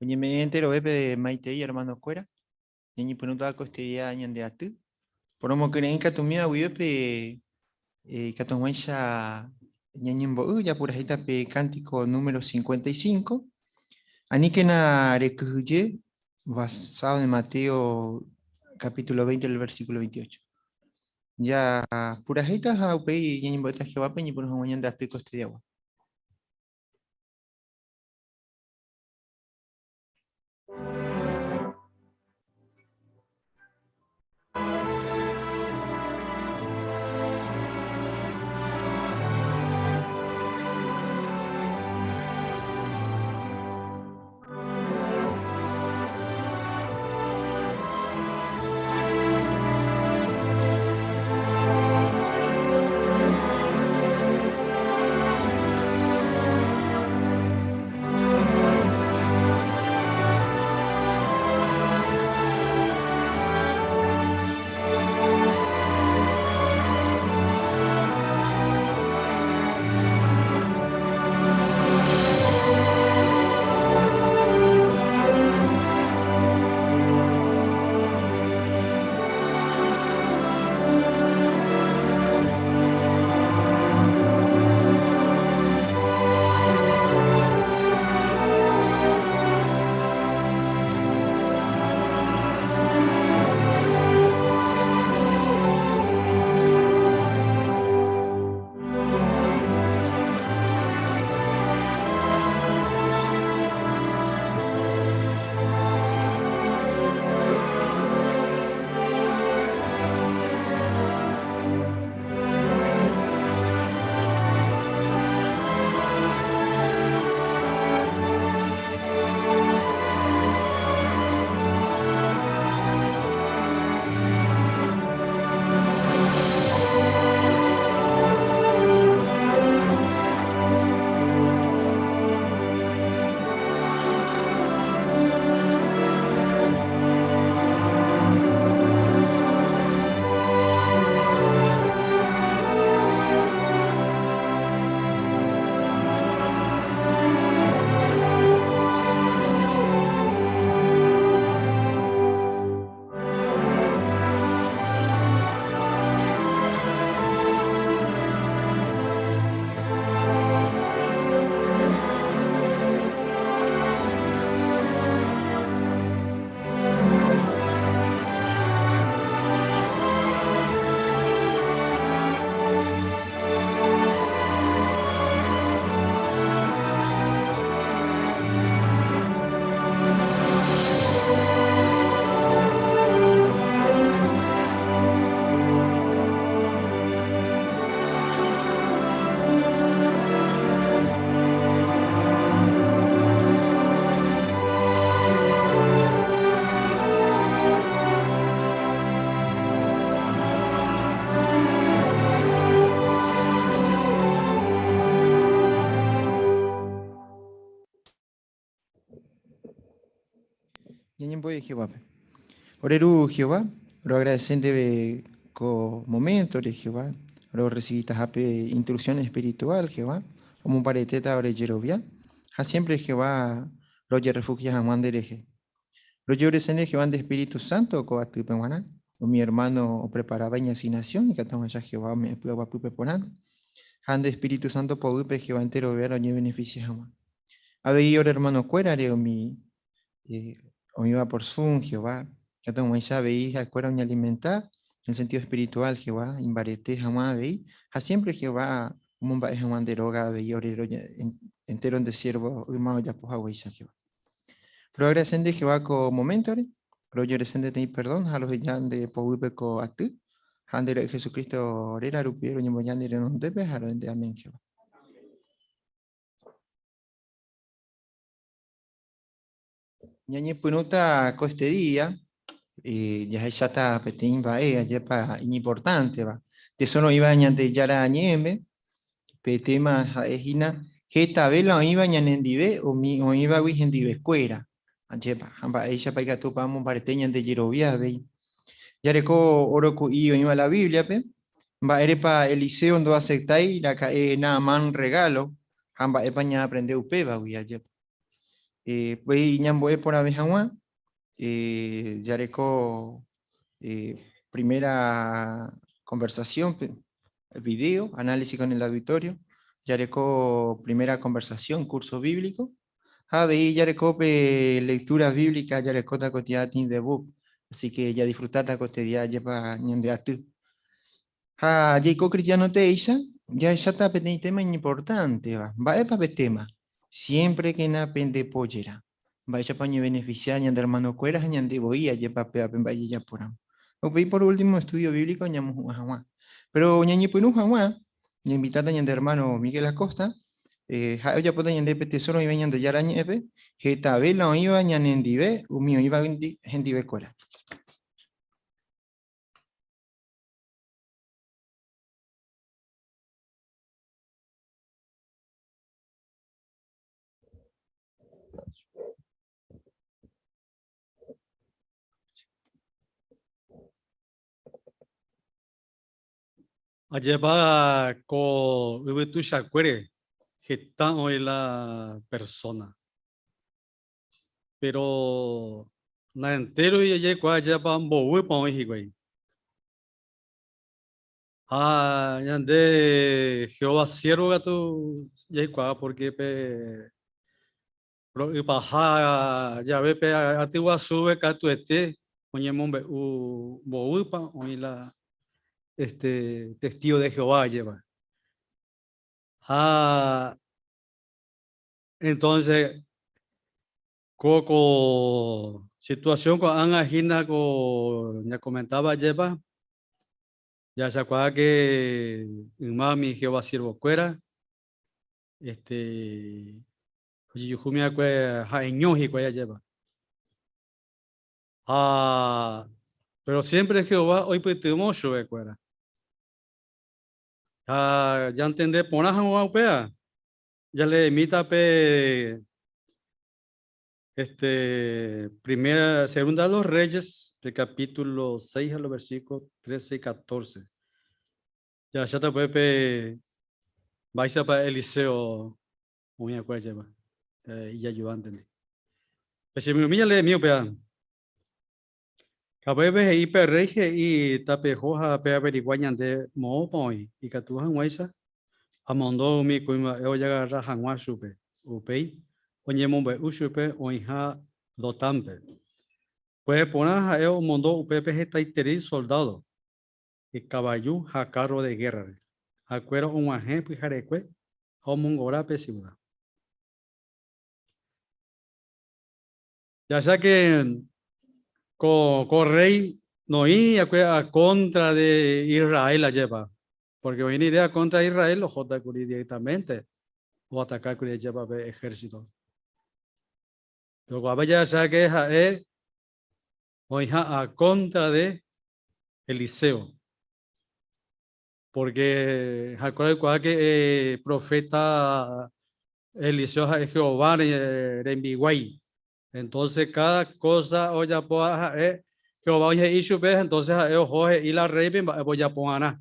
Oñeme'ẽ enterovépe maitei hermano-kuéra, ñañepyrũta ko este día ñande aty. Poromokyre'ỹ katumíva guive pe ikatu hag̃uáicha ñañembo'y japurahéita pe cántico número 55. Aníkena rekyhyje, basado en Mateo capítulo 20, el versículo 28. Japurahéita ha upéi ñañembo'éta Jehovápe ñañepyrũ hag̃ua ñande aty ko este día-gua. Ñañembo'e Jehovápe. Ore Ru Jehová, roagradece ndéve ko moméntore Jehová, rorrecibitahápe instrucción espiritual Jehová, omombaretéta ore jerovia, ha siempre Jehová rojerrefugia hag̃ua nderehe. Rojeorese nde Jehová nde Espíritu Santo ko atýpe g̃uarã, umi hermano opreparáva iñasignación ikatu hag̃uáicha Jehová ome'ẽ py'aguapýpe porã, ha nde Espíritu Santo poguýpe Jehová enterove roñebeneficia hag̃ua. Avei ore hermano-kuérare umi oĩva por Zoom, Jehová, ikatu hag̃uáicha avei ha'ekuéra oñealimenta en sentido espiritual, Jehová, imbarete hag̃ua avei, ha siempre Jehová omomba'e hag̃ua nde róga avei ore entero nde siervo yma ojapo haguéicha, Jehová. Roagradece nde Jehová ko moméntore, rojerese nde teĩ perdón ha roheja nde poguýpe ko aty, ha nde Ra'y Jesucristo réra rupi roñemboja nde renondépe ha ro'e amén, Jehová. Ñañepyrũta ko este día, jahecháta peteĩ mba'e ajépa iñimportánteva. Tesoro oĩva Ñandejára Ñe'ẽme, pe téma ha'e hína hetave la oĩva ñanendive umi oĩvagui hendivekuéra. Ajépa, ha mba'éichapa ikatúpa omombarete ñande jerovia avei. Jareko óro ku'i oĩva la Bíbliape, mba'érepa Eliseo ndoaseptái raka'e Naamán rregálo ha mba'épa ñaaprende upévagui, ajépa. Upéi ñambo'e porãve hag̃ua, jareko primera conversación, video, análisis con el auditorio, jareko primera conversación, curso bíblico, ha avei jareko pe lectura bíblica jarekóta ko día Team the Book, así que jadisfrutáta ko este día jepa ñande aty. Ha jaiko cristiano teéicha, jahecháta peteĩ tema iñimportánteva. Mba'épa pe tema? Siémprekena pendepojera. Mba'éichapa oñevenefisia ñande ermanokuéra ha ñande voi ajépa pévape mba'e jajapóramo. Upéi por último estudio bíblico ñamohu'ã hag̃ua. Péro ñañepyrũ hag̃ua, ñainvitáta ñande ermáno Miguel Acosta, ha'e ojapóta ñande pe tesoro oĩva Ñandejára Ñe'ẽpe, hetave la oĩva ñanendive umi oĩva hendivekuéra. Ajépa ko yvy tuichakuére heta oĩ la persóna. Péro naentéroi jaikuaa ajépa mboýpa oĩ hikuái. Ha ñande Jehová siérvo katu jaikuaa pórke pe ro'ypaha jave pe aty guasúpe katuete oñemombe'u mboýpa oĩ la este testígo de Jehová ajépa. Ha entonces ko ko situación ko'ág̃a hína ko ñakomentáva ajépa Jahechakuaa ke yma umi Jehová siervokuéra este, ojejuhúmi va'ekue ha'eño hikuái ajépa. Ha péro siémpre Jehová oipytyvõ chupekuéra. Ha jantende porã hag̃ua upéva, jaleemíta pe Este, primera, segunda de los Reyes, el capítulo 6 a los versículos 13 y 14. Jahecháta upépe mba'éichapa Eliseo oĩ va'ekue ajépa ijayudántendi. Pechemyrũmi jaleemi upéva. Ha upépe he'i pe rréi he'i tapeho ha peaverigua ñande moõpa oĩ, ikatu hag̃uáicha amondo umi kuimba'e ojagarra hag̃ua chupe. Upéi oñemombe'u chupe oĩha Dotánpe. Pya'e porã ha'e omondo upépe hetaiterei soldádo, ikavaju ha kárro de gérrare. Ha'ekuéra og̃uahẽ pyharekue ha omongora pe siuda. Jahecha ke ko rréi noĩri va'ekue a kóntra de Israel ajépa, pórke oĩrõ idéa kóntra de Israel ohóta kuri direktámente oataka kuri ajépa pe ehérsito. Péro ko'ápe jahecha ke ha'e oĩha a kóntra de Eliseo, pórke ha'ekuéra oikuaa ke proféta Eliseo ha'e Jehová rembiguái. Entonces cada cosa ojapóva ha'e Jehová oñe'ẽ chupe, entonces ha'e oho he'i la rréipe mba'épa ojapo va'erã.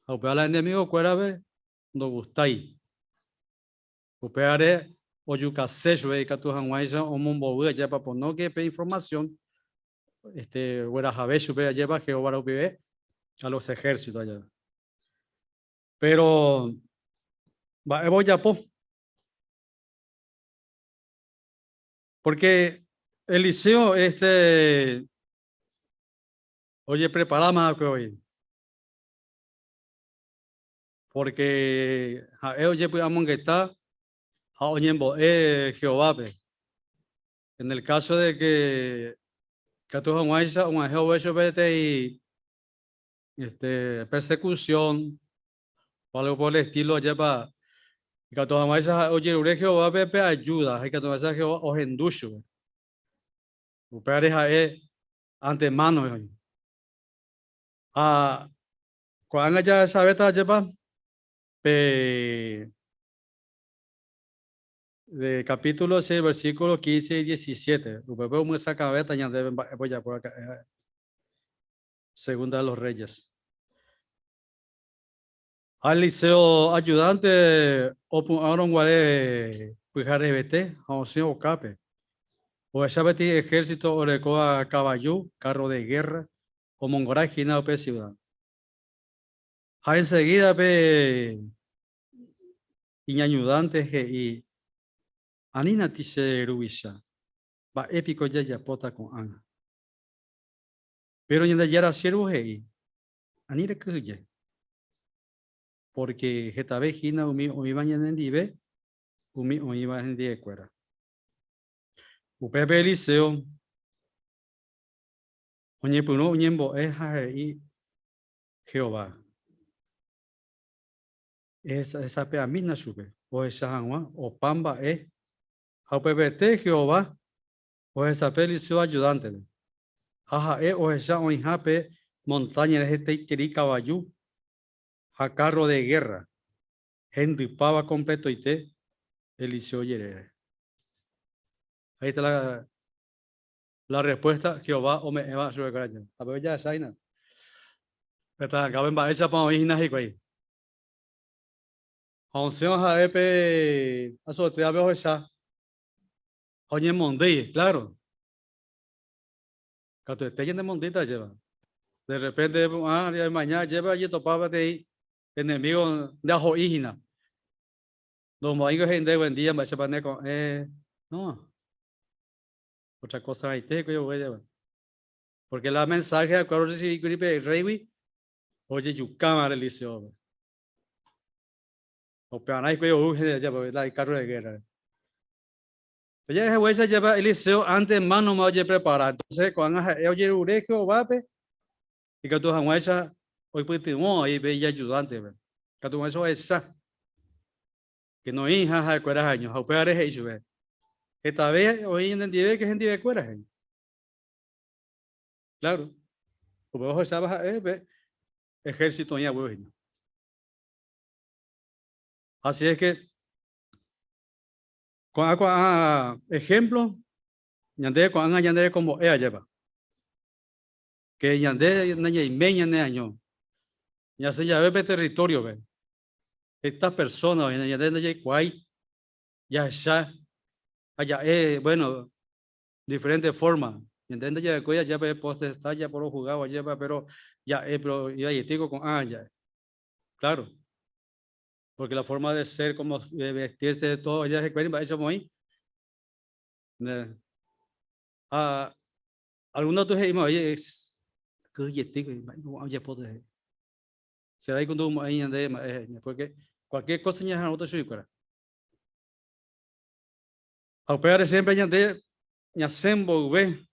Ha upéva la enemigokuérape ndogustái. Upévare ojukase chupe ikatu hag̃uáicha omombovy ajépa ponóke pe información este oguerahave chupe ajépa Jehová rupive a los ejércitos ajépa. Péro mba'épa ojapo? Pórke Eliseo este ojepreparáma va'ekue voi. Pórke ha'e ojepy'amongeta ha oñembo'e Jehovápe. En el caso de que ikatu hag̃uáicha og̃uahẽ ove chupe peteĩ este, persecución o algo por el estilo, ajépa ikatu hag̃uáicha ha'e ojerure Jehovápe pe ayuda ha ikatu hag̃uáicha Jehová ohendu chupe. Upévare ha'e antemano oĩ. Ha ko'ág̃a jahechavéta ajépa pe de capítulo 6, versículo 15 y 17. Upépe omyesakãvéta ñandéve mba'épa ojapo raka'e ha'e. Segunda de los Reyes. Ha Eliseo ayudante opu'ãrõ guare pyharevete ha osẽ okápe. Ohecha peteĩ ejército orekóva kavaju, carro de guerra, omongora hína upe ciudad. Ha enseguida pe iñañudante he'i, Anínati che ruvicha, mba'e piko jajapóta ko'ág̃a? Péro Ñandejára siérvo he'i, Ani rekyhyje, pórke hetave hína umi oĩva ñanendive umi oĩva hendivekuéra. Upépe Eliseo oñepyrũ oñembo'e ha he'i Jehová, Ehesape'amína chupe ohecha hag̃ua opa mba'e ha upepete Jehová ohesape Eliseo ajudántepe. Ha ha'e ohecha oĩha pe montáñare hetaiterei kavaju ha kárro de gérra hendypáva kompletoite Eliseo jerére. Ahí está la, la respuesta Jehová ome'ẽva chupekuéra jepe. Ha péva jahecha hína. Pe mba'éichapa oĩ hína hikuái. Ha osẽva ha'e pe azoteape ohecha ha oñemondýi, claro. Katuete ñanemondýita ajépa. De repente epu'ã remaña ajépa ejetopa peteĩ enemigo ndeaho'i hína. Ndomoĩngo he'i nde buen día mba'éichapa ne ko'ẽ. No. Otra cosa raite ko ogue jave. Porque la mensaje acuerdo recibí kuri pe rey-gui ojejukáva Eliseo-pe. Upearã hikuái ou jave la icarro de guerra. Oje'e haguéicha jave Eliseo antemánoma ojeprepara. Entonces ko'ág̃a ha'e ojerure Jehovápe ikatu hag̃uáicha oipytyvõ avei pe ijajudántepe. Ikatu hag̃uáicha ohecha ke noĩha ha'ekuéra ha'eño. Ha upévare he'i chupe, Hetave oĩ ñanendive ke hendivekuéra, he'i. Claro, upéva ohecháva ha'e pe ejército oĩ hague hína. Así es que ko'ã ko'ã ejemplo ñande ko'ág̃a ñande rekombo'e ajépa. Que ñande nañaiméi ñane año. Ñasẽ jave pe territorio-pe, heta persona oĩ, ñande ndajaikuaái jahecha ha ja'e, bueno, diferente forma. Ñande ndajarekói aja pe poste está japorojugávo ajépa, pero ja'e, pero ivaieteko ko'ã ja'e. Claro. Porque la forma de ser, como de vestirse, de todo, ella hikuái mba'éicha oĩ. Ha alguno tu he'íma, oye, kyhyjetéko, mba'éiko ko'ã ojapóta he'i. Será ikatu ndogumo'ãi ñande mba'e he'i, porque cualquier cosa ñaha'arõta chuguikuéra. Ha upévare siempre ñande ñasẽ mboyve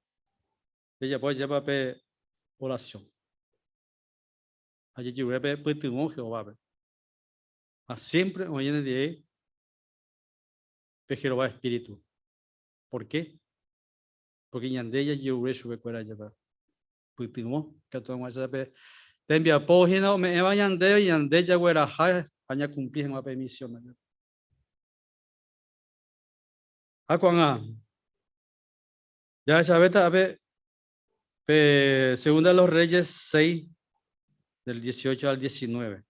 jajapo ajépa pe oración. Ha jajerure pe pytyvõ Jehovápe. Ha siempre oĩ ñanendive pe Jehová espíritu. ¿Por qué? Porque ñande jajerure chupekuéra ajépa pytyvõ ikatu hag̃uáicha pe tembiapo hína ome'ẽva ñandéve ñande jagueraha ha ñakumpli hag̃ua pe misión. Ha ko'ág̃a jahechavéta ápe pe Segunda de los Reyes 6, del 18 al 19.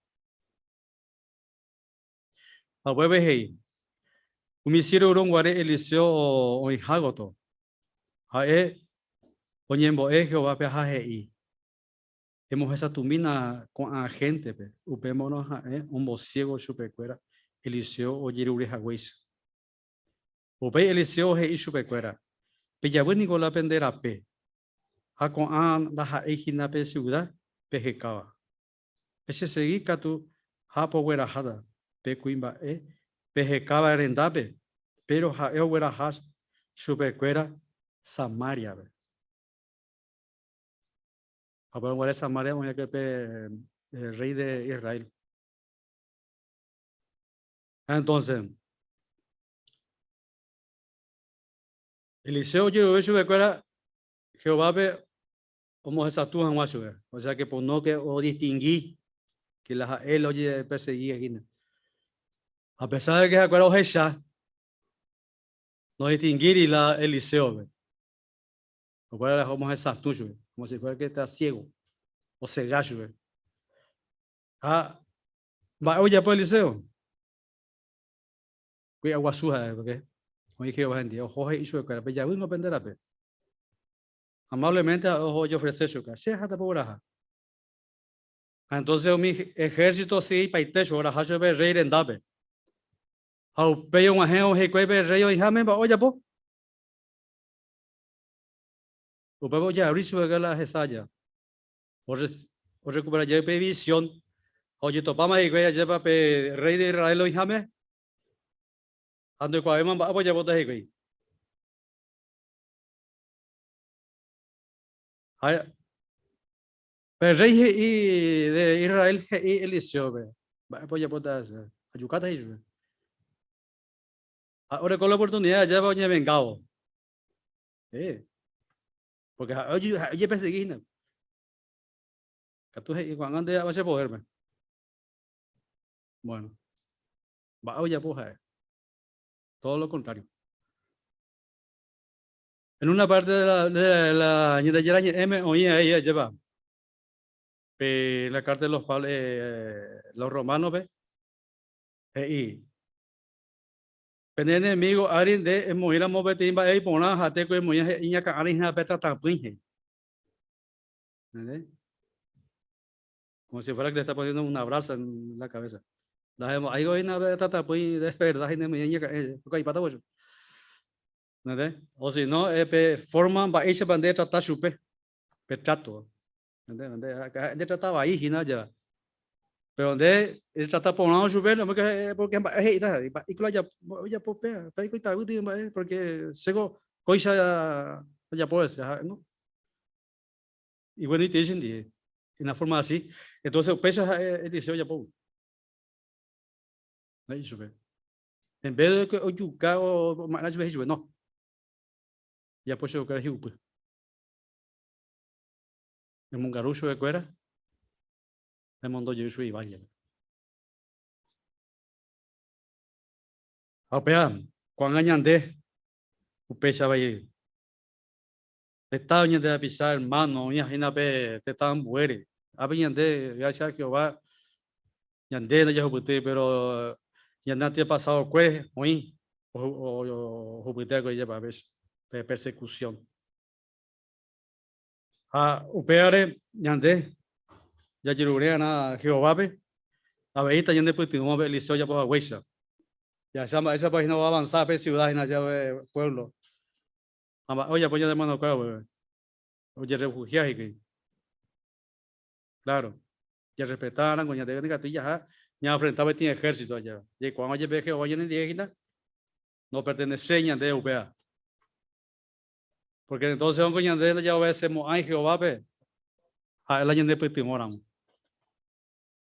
Ha upépe he'i, Umi sírio urũguare Eliseo oĩha gotyo, ha'e oñembo'e Jehovápe ha he'i, Emohesatumína ko'ã héntepe, upémarõ ha'e ombosiégo chupekuéra Eliseo ojerure haguéicha. Upéi Eliseo he'i chupekuéra, Pejavy niko la pende rape, ha ko'ã ndaha'éi hína pe siuda pehekáva. Pechesegi katu ha pogueraháta pe kuimba'e pehekáva rendápe, péro ha'e ogueraha chupekuéra Samáriape. Ha upéva guare Samaria oĩ va'ekue pe rréi de Israel. Entonces, Eliseo ojerure chupekuéra Jehovápe omohesatũ hag̃ua chupe, o sea que pono que odistingui que la ha'e la ojeperseguía hína. A pesar de que ha'ekuéra ohecha, no distinguíri la Eliseope. Upévare omohesatũ chupe, como si fuera que está ciego, osega chupe. Ha mba'e ojapo Eliseo? Py'aguasu ha'e, porque. Oĩ Jehová hendive, oho he'i chupekuéra, Pejavýngo pende rape. Amablemente ha'e oho ojeofrese chupe, Che aháta pogueraha. Ha entonces umi ejército osegeipaite chupe, oraha chupe rréi rendápe. Ha upéi og̃uahẽvo hikuái pe rréi oĩháme, mba'e ojapo? Upépe ojeavri chupe la hesa aja. Orrekupera jey pe visión ha ojetopáma hikuái ajépa pe rréi de Israel oĩháme ha ndoikuaavéima mba'épa ojapóta hikuái. Ha pe rréi he'i de Israel he'i Eliséope, Mba'épa ojapóta hese? Ajukáta he'i chupe. Ha oreko la oportunidad ajépa oñevengávo. Eh. Porque ha'e ojepersegui hína. Katu he'i ko'ág̃a nde ava che poder-pe. Bueno. Mba'e ojapo ha'e? Todo lo contrario. En una parte de la, de la Ñandejára ñe'ẽme oĩ ahí ajépa pe la carta de los Pablo, eh, los romanos-pe he'i Pene enemigo ári nde emoĩramo peteĩ mba'e iporã ha teko emoĩ iñakã ári hína pe tatapỹi, he'i. ¿Entendés? Como si fuera que le está poniendo una brasa en la cabeza. Ndahemo'ãigo hína pe tatapỹi de verdad hína emoĩ iñakã ári, okaipáta voi chupe. ¿Entendés? O si no, pe forma mba'éichapa nde etrata chupe, pe trato. Nde ndetrata vai hína jeva. Pero nde etrata porã chupe, porque mba'e he'íta, mba'éiko la ojapo péa, péiko itavýti mba'e, porque chéko kóicha ajapo hese, ha'e no. Iguenoitei chendie, en la forma así. Entonces upéicha ha'e Eliseo ojapo. He'i chupe. En vez de que ojuka oma'erã chupe he'i chupe, no. Ojapo chupekuéra hi'upy. Emongaru chupekuéra, emondo jey chupe ivállepe. Ha upéva, ko'ág̃a ñande upéicha vai heta ñande rapicha hermano oĩva hína pe tetã ambuére. Ápe ñande, gracias a Jehová, ñande ndajahupytýi, pero ñande antepasado-kue oĩ ohupyty va'ekue jepe pe persecución. Ha upévare ñande jajerure'arã Jehovápe avei tañanepytyvõ pe Eliseo ojapo haguéicha. Jahecha mba'éichapa hína oavansa pe siuda hína jave puévlo. Ha mba'e ojapo ñane hermanokuéra upépe? Ojerrefugia hikuái. Kláro, jarrespetáramo ñande nikatu jaha ñaanfrenta peteĩ ehérsito aja. Jaikuaáma jepe Jehová ñanendie hína, noperteneséi ñandéve upéva. Porque entonces onko ñande ndajaobedesemo'ãi Jehovápe, ha'e la ñanepytyvõramo.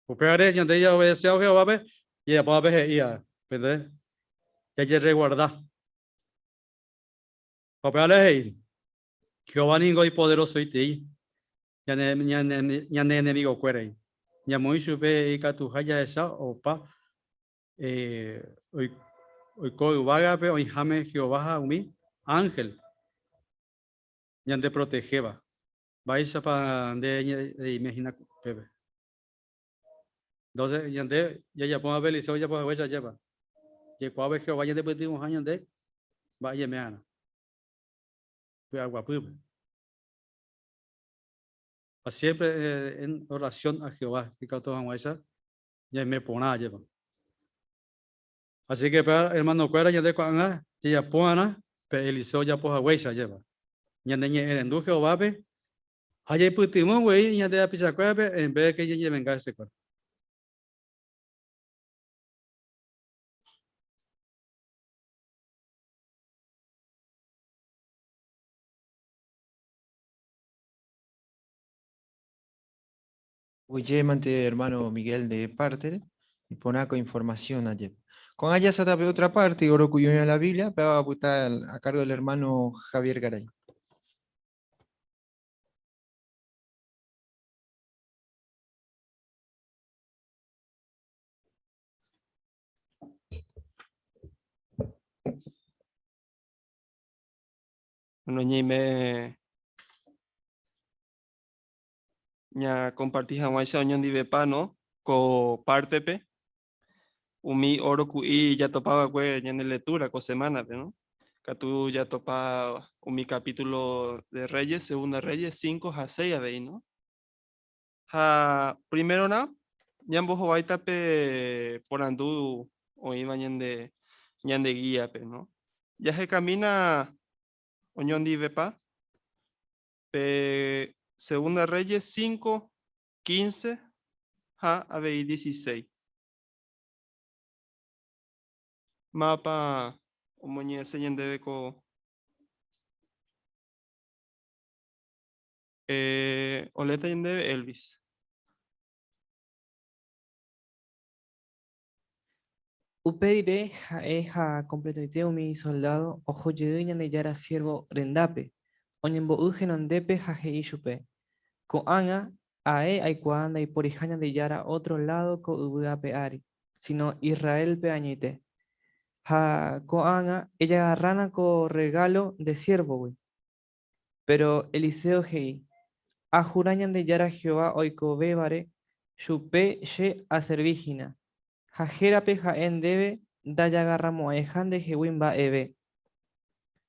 Upévare ñande jaobedeseávo Jehovápe, jajapóva pe he'íva, pende jajerreguarda. Ha upévare he'i, Jehová ningo ipoderosoitei ñane, ñane, ñane enemigokuérai. Ñamoĩ chupe ikatuha jahecha opa eh, oiko yvágape oĩháme Jehová ha umi ánhel ñandeprotehéva. Mba'éichapa nde reime hína upépe? Entonces, ñande jajapóma pe Eliseo ojapo haguéicha, ajépa? Jaikuaápe Jehová ñandepytyvõha ñande mba'e ñaime'arã. Py'aguapýpe. Ha siempre en oración a Jehová ikatu hag̃uáicha ñaime porã ajépa. Así que pe hermanokuéra ñande ko'ág̃a jajapo'arã pe Eliseo ojapo haguéicha ajépa. Ñane ñe'ẽrendu Jehovápe ha jaipytyvõ guei ñande rapichakuérape en vez de que ñañevenga hesekuéra. Oye mante hermano Miguel de parte y ponaco información ayer. Con allá de otra parte, oro cuyo en la Biblia, pero va a estar a cargo del hermano Javier Garay. Bueno, ñaime ñakomparti hag̃uáicha oñondivepa, no? Ko pártepe, umi óro ku'i jatopa va'ekue ñande lectura ko semánape, no? Katu jatopa umi capítulo de Reyes, Segunda Reyes 5 ha 6 avei, no? Ha primerorã ñambohováita pe porandu oĩva ñande ñande guía-pe, no? Jahekamína oñondivepa pe Segunda Reyes 5, 15 ha avei 16. Mávapa omoñe'ẽse ñandéve ko eh, oléta ñandéve Elvis. Upe rire ha'e ha kompletoite umi isoldádo oho jey Ñandejára siérvo rendápe, oñembo'y henondépe ha he'i chupe, Ko'ág̃a ae aikuaa ndaiporiha Ñandejára ótro ládo ko yvy ape ári, síno Israélpe añoite. Ha ko'ág̃a ejagarrána ko rregálo nde siérvogui. Péro Eliseo he'i, Ahura Ñandejára Jehová oikovévare, chupe che aservi hína, ha hérape ha'e ndéve ndajagarramo'ãiha ndehegui mba'eve.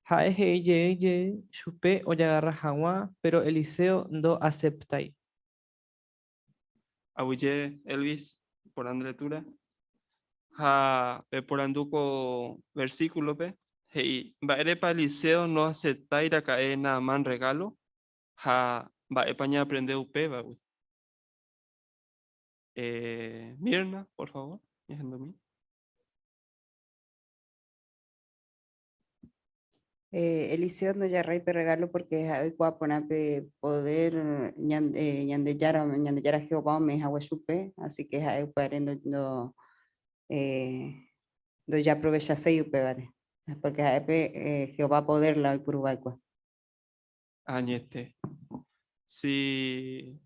Ha'e he'i jey jey chupe ojagarra hag̃ua, péro Eliseo ndoaseptái. Aguyje Elvis porandu lectura. Ha pe porandu ko versículo-pe he'i, Mba'érepa Eliseo noaseptái raka'e Naamán regalo ha mba'épa ñaaprende upévagui? Mirna, por favor, ñahendumi. Eliseo ndojarrái pe regalo porque ha'e oikuaa porã pe poder Ñandejára, Ñandejára Jehová ome'ẽ hague chupe, así que ha'e upévare ndojaprovechaséi upévare, porque ha'e pe Jehová poder la oipuru va'ekue. Añete. Si,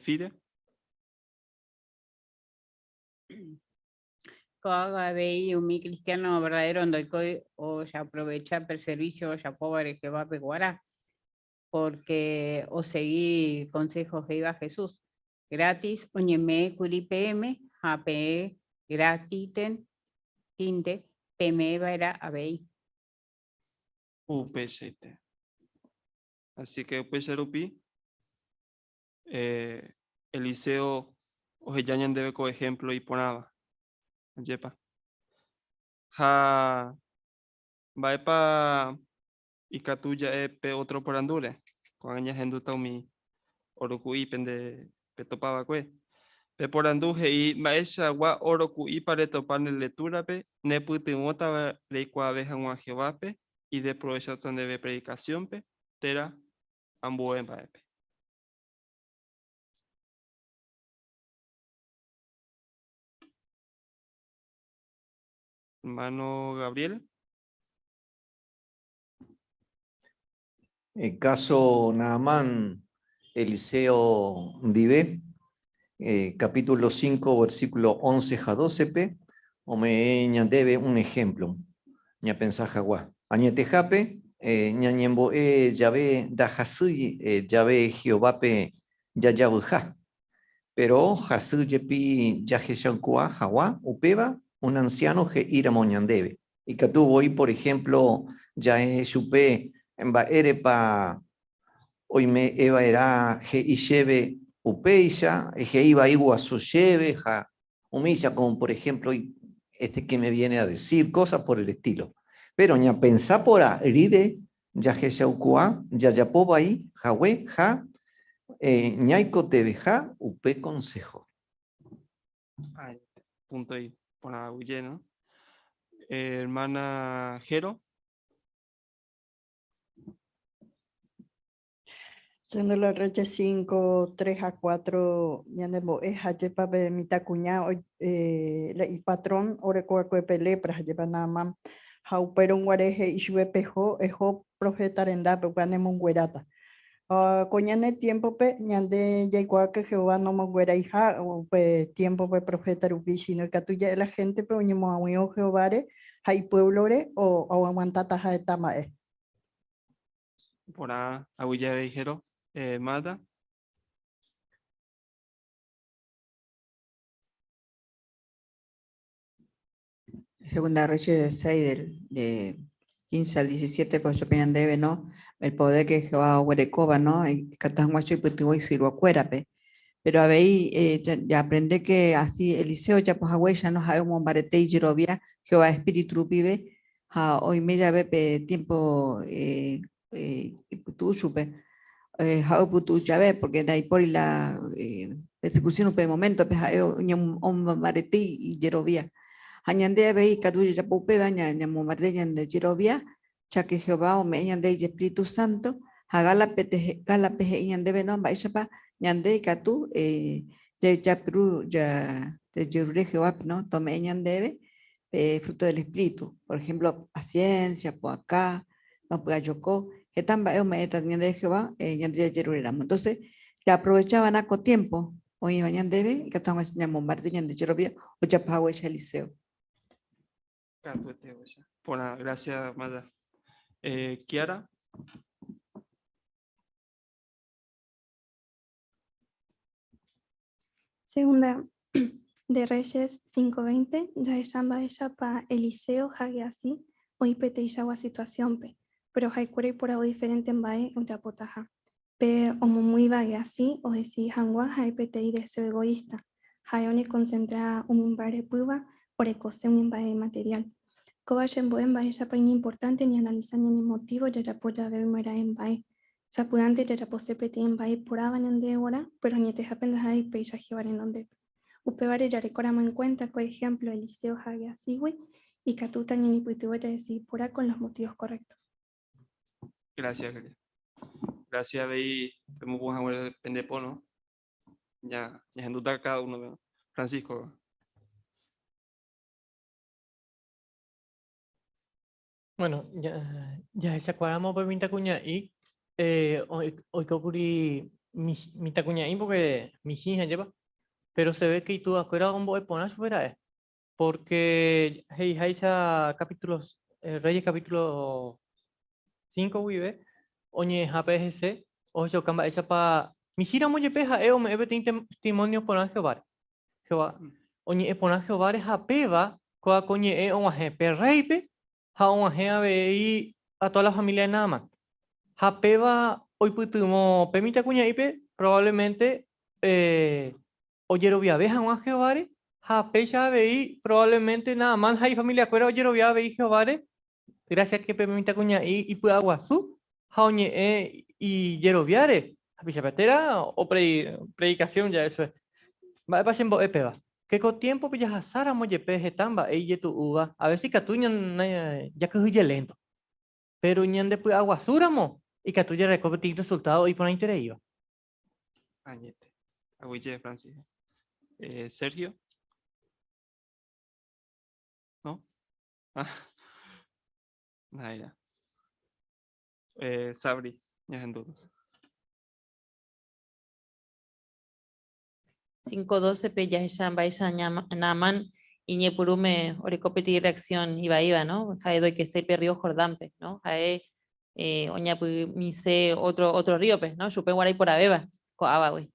Fide. Ko'ág̃a avei umi kristiáno verdadéro ndoikói ojaprovecha pe servísio ojapóvare Jehovápe g̃uarã, pórke osegi konsého he'íva Jesús, Grátis oñeme'ẽ kuri peẽme ha peẽ grátinte peme'ẽ va'erã avei. Upeichaite. Así que upéicha rupi Eliseo oheja ñandéve ko ehémplo iporãva. Ajépa. Ha mba'épa ikatu ja'e pe ótro porandúre? Ko'ág̃a ñahendúta umi óro ku'i pende petopa va'ekue. Pe porandu he'i mba'eichagua óro ku'ípa retopa ne lektúrape nepytyvõtava reikuaave hag̃ua Jehovápe, ideprovecháta ndéve predikasiónpe térã ambue mba'épe. Hermano Gabriel. El caso Naamán, Eliseo ndive, capítulo 5, versículo 11 ha 12-pe, ome'ẽ ñandéve un ejemplo ñapensa hagua. Añetehápe, ñañembo'e jave ndahasýi jave Jehovápe jajavyha. Péro hasy jepi jahechaukuaa hag̃ua upéva un ansiáno he'íramo ñandéve. Ikatu voi por ehémplo ja'e chupe mba'érepa oime'ẽva'erã he'i chéve upéicha, he'i vai guasu chéve ha umícha, como por ejemplo este que me viene a decir, cosas por el estilo. Pero ñapensa porã rire jahechaukuaa jajapo vai hague ha ñaikotevẽha upe consejo. Añete, punto iporã aguyje, no? Hermana Jero. Segundo los Reyes 5, 3 a 4 ñanembo'e ha'épa pe mitãkuña la ipatrón orekova'ekue pe lepra ha'épa Naamán. Ha upérõ guare he'i chupe peho, eho proféta rendápe, upéva nemongueráta. Ha ko ñane tiémpope ñande jaikuaa ke Jehová nomongueraiha upe tiémpope proféta rupi, síno ikatu ja'e la héntepe oñemoag̃uiõ Jehováre ha ipuévlore oaguantataha heta mba'e. Porã aguyje avei Jero. Marta. Segunda Reyes 6 del, de, 15 al 17 pe ochupe ñandéve, no? El poder que Jehová oguerekóva, no? Ikatu hag̃uáicha oipytyvõ isiervokuérape. Pero avei eh, jaaprende que así Eliseo ojapo haguéicha, no? Ha'e omombarete ijerovia Jehová espíritu rupive ha oime jave pe tiempo eh, eh, ipytu'u chupe. Eh, ha'e opytu'u jave porque ndaipóri la eh, persecución upe momento-pe ha'e omombarete ijerovia. Ha ñande avei ikatu jajapo upéva ñamombarete ñande jerovia, cháke Jehová ome'ẽ ñande ijespíritu santo ha Gálape he'i ñandéve no mba'éichapa ñande ikatu eh, jajapiru jajerure Jehovápe no tome'ẽ ñandéve pe fruto del espíritu, por ejemplo, paciencia, pu'aka, no py'ajoko, heta mba'e ome'ẽta ñandéve Jehová eh, ñande jajeruréramo. Entonces, jaaprovecha va'erã ko tiempo oĩva ñandéve ikatu hag̃ua ñamombarete ñande jerovia ojapo haguéicha Eliseo. Katuete ohecha. Porã, gracias, Maya. Eh, Kiara. Segunda de Reyes 5:20, jahecha mba'éichapa Eliseo ha Guehazí oĩ peteĩchagua situación-pe, pero ha'ekuéra oiporavo diferente mba'e ojapotaha. Pe omomýiva Guehazí odecidi hag̃ua ha'e peteĩ deseo egoísta, ha'e oñekonsentra umi mba'erepýva orekose umi mba'e material. Kóva chembo'e mba'éichapa iñimportante ñaanalisa ñane motivo jajapo jave oimeraẽ mba'e. Sapy'ánte jajapose peteĩ mba'e iporãva ñandéve g̃uarã, péro añetehápe ndaha'éi péicha Jehová renondépe. Upévare jarekóramo en cuenta ko ejemplo Eliseo ha Guehazígui, ikatúta ñañepytyvõ jadecidi porã con los motivos correctos. Gracias, Gloria. Gracias avei pemopu'ã haguére pende po, no? Ña, ñahendúta cada uno, ¿no? Francisco. Bueno, jahechakuaáramo pe mitãkuña'i eh, oikókuri mitãkuña'i porque michĩ ha'épa, pero se ve que ituvakuéra ombo'e porã chupe ra'e, porque he'iháicha capítulos, eh, Reyes capítulo 5 guive, oñe'ẽhápe hese ohechauka mba'éichapa michĩramo jepe ha'e ome'ẽ peteĩ testimonio porã Jehováre. Jehová oñe'ẽ porã Jehováre ha péva kóva ko ñe'ẽ og̃uahẽ pe rréipe ha og̃uahẽ avei a toda la familia de Naamán. Ha péva oipytyvõ pe mitãkuña'ípe probablemente eh, ojeroviave hag̃ua Jehováre ha péicha avei probablemente Naamán ha ifamiliakuéra ojerovia avei Jehováre gracias que pe mitãkuña'i ipy'aguasu ha oñe'ẽ ijeroviáre hapichape térã opredicación ja'e chupe. Mba'épa chembo'e péva? Que ko tiempo-pe jahasáramo jepe heta mba'e ijetu'úva, a veces ikatu jakyhyje lento. Pero ñandepy'aguasúramo ikatu jareko peteĩ resultado iporãitereíva. Añete. Aguyje, Francis. Eh, Sergio. ¿No? Ah. Naira. Eh, Sabri, ñahendúta. 5.12 pe jahecha mba'éicha Naamán iñepyrũme oreko peteĩ reacción ivaíva, no? Ha'e ndoikeséi pe río Jordánpe, no? Ha'e eh, oñapymise otro, otro ríope, no? Chupe g̃uarã iporãvéva ko'ãvagui.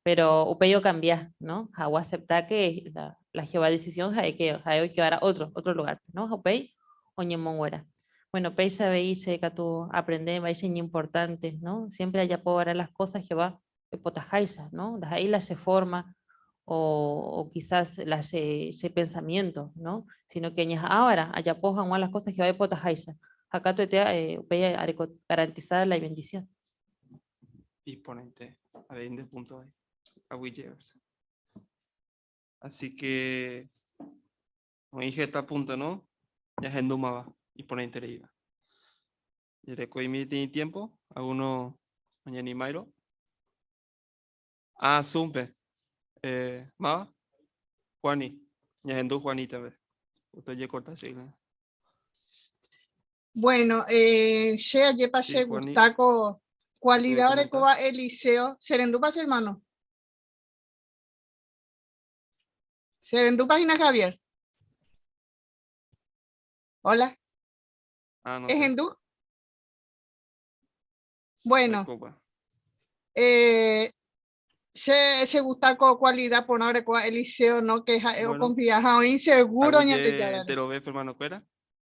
Pero upéi okambia, no? Ha oacepta que la, la Jehová decisión ha'e que ha'e oikeva'erã otro, otro lugar-pe, no? Ha upéi oñemonguera. Bueno, péicha avei che katu aprende mba'éicha iñimportante, no? Siempre ajapova'erã las cosas Jehová oipotaháicha, no? Ndaha'éi la che forma o, o quizás la che, che pensamiento, no? Sino que añeha'ãva'erã ajapo hag̃ua las cosas Jehová oipotaháicha. Ha katuete eh, upéi areko garantizada la ibendición. Iporãite avei nde punto ahí. Aguyje. Así que oĩ heta punto, no? Ñahendúmava iporãitereíva. Jarekoimi peteĩ tiempo, alguno oñanimáirõ. Ah, Zoom-pe. Eh, máva? Juani. Ñahendu Juanita-pe. Upe ojekorta che irũ. Bueno, eh, che ajépa Sí, che Juani. gusta ko cualidad Puede comentar. orekóva Eliseo. Cherendúpa che hermano? Cherendúpa hína Javier? Hola. Ah, no sé. ¿Ehendú? Bueno, Oikópa. eh, che, che gusta ko cualidad porã orekóva Eliseo, no? Que ha'e Bueno, oconfía ha oĩ seguro aguyje Ñandejárare. enterove hermano-kuéra.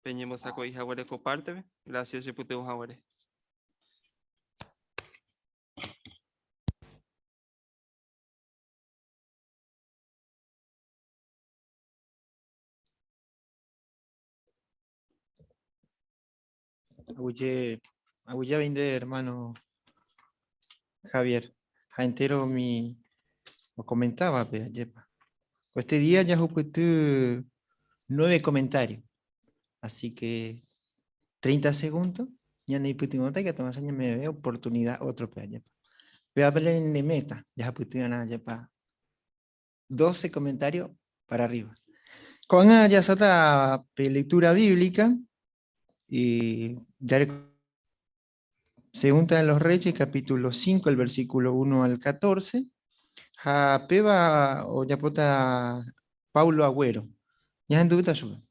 Peñembosako'i haguére ko pártepe. Gracias chepytyvõ haguére. Aguyje, aguyje avei nde hermano Javier ha entero umi okomentávape, ajépa. Ko este día jahupyty nueve comentarios. Así que 30 segundos ñaneipytyvõta ikatu hag̃ua ñame'ẽve oportunidad ótrope, ajépa. Pévape ñane meta, jahupyty'arã, ajépa, 12 comentarios para arriba. Ko'ág̃a jaháta pe lectura bíblica y ya Segunda de los Reyes, capítulo 5, el versículo 1 al 14. Ha péva ojapóta Paulo Agüero. Ñahendúta chupe.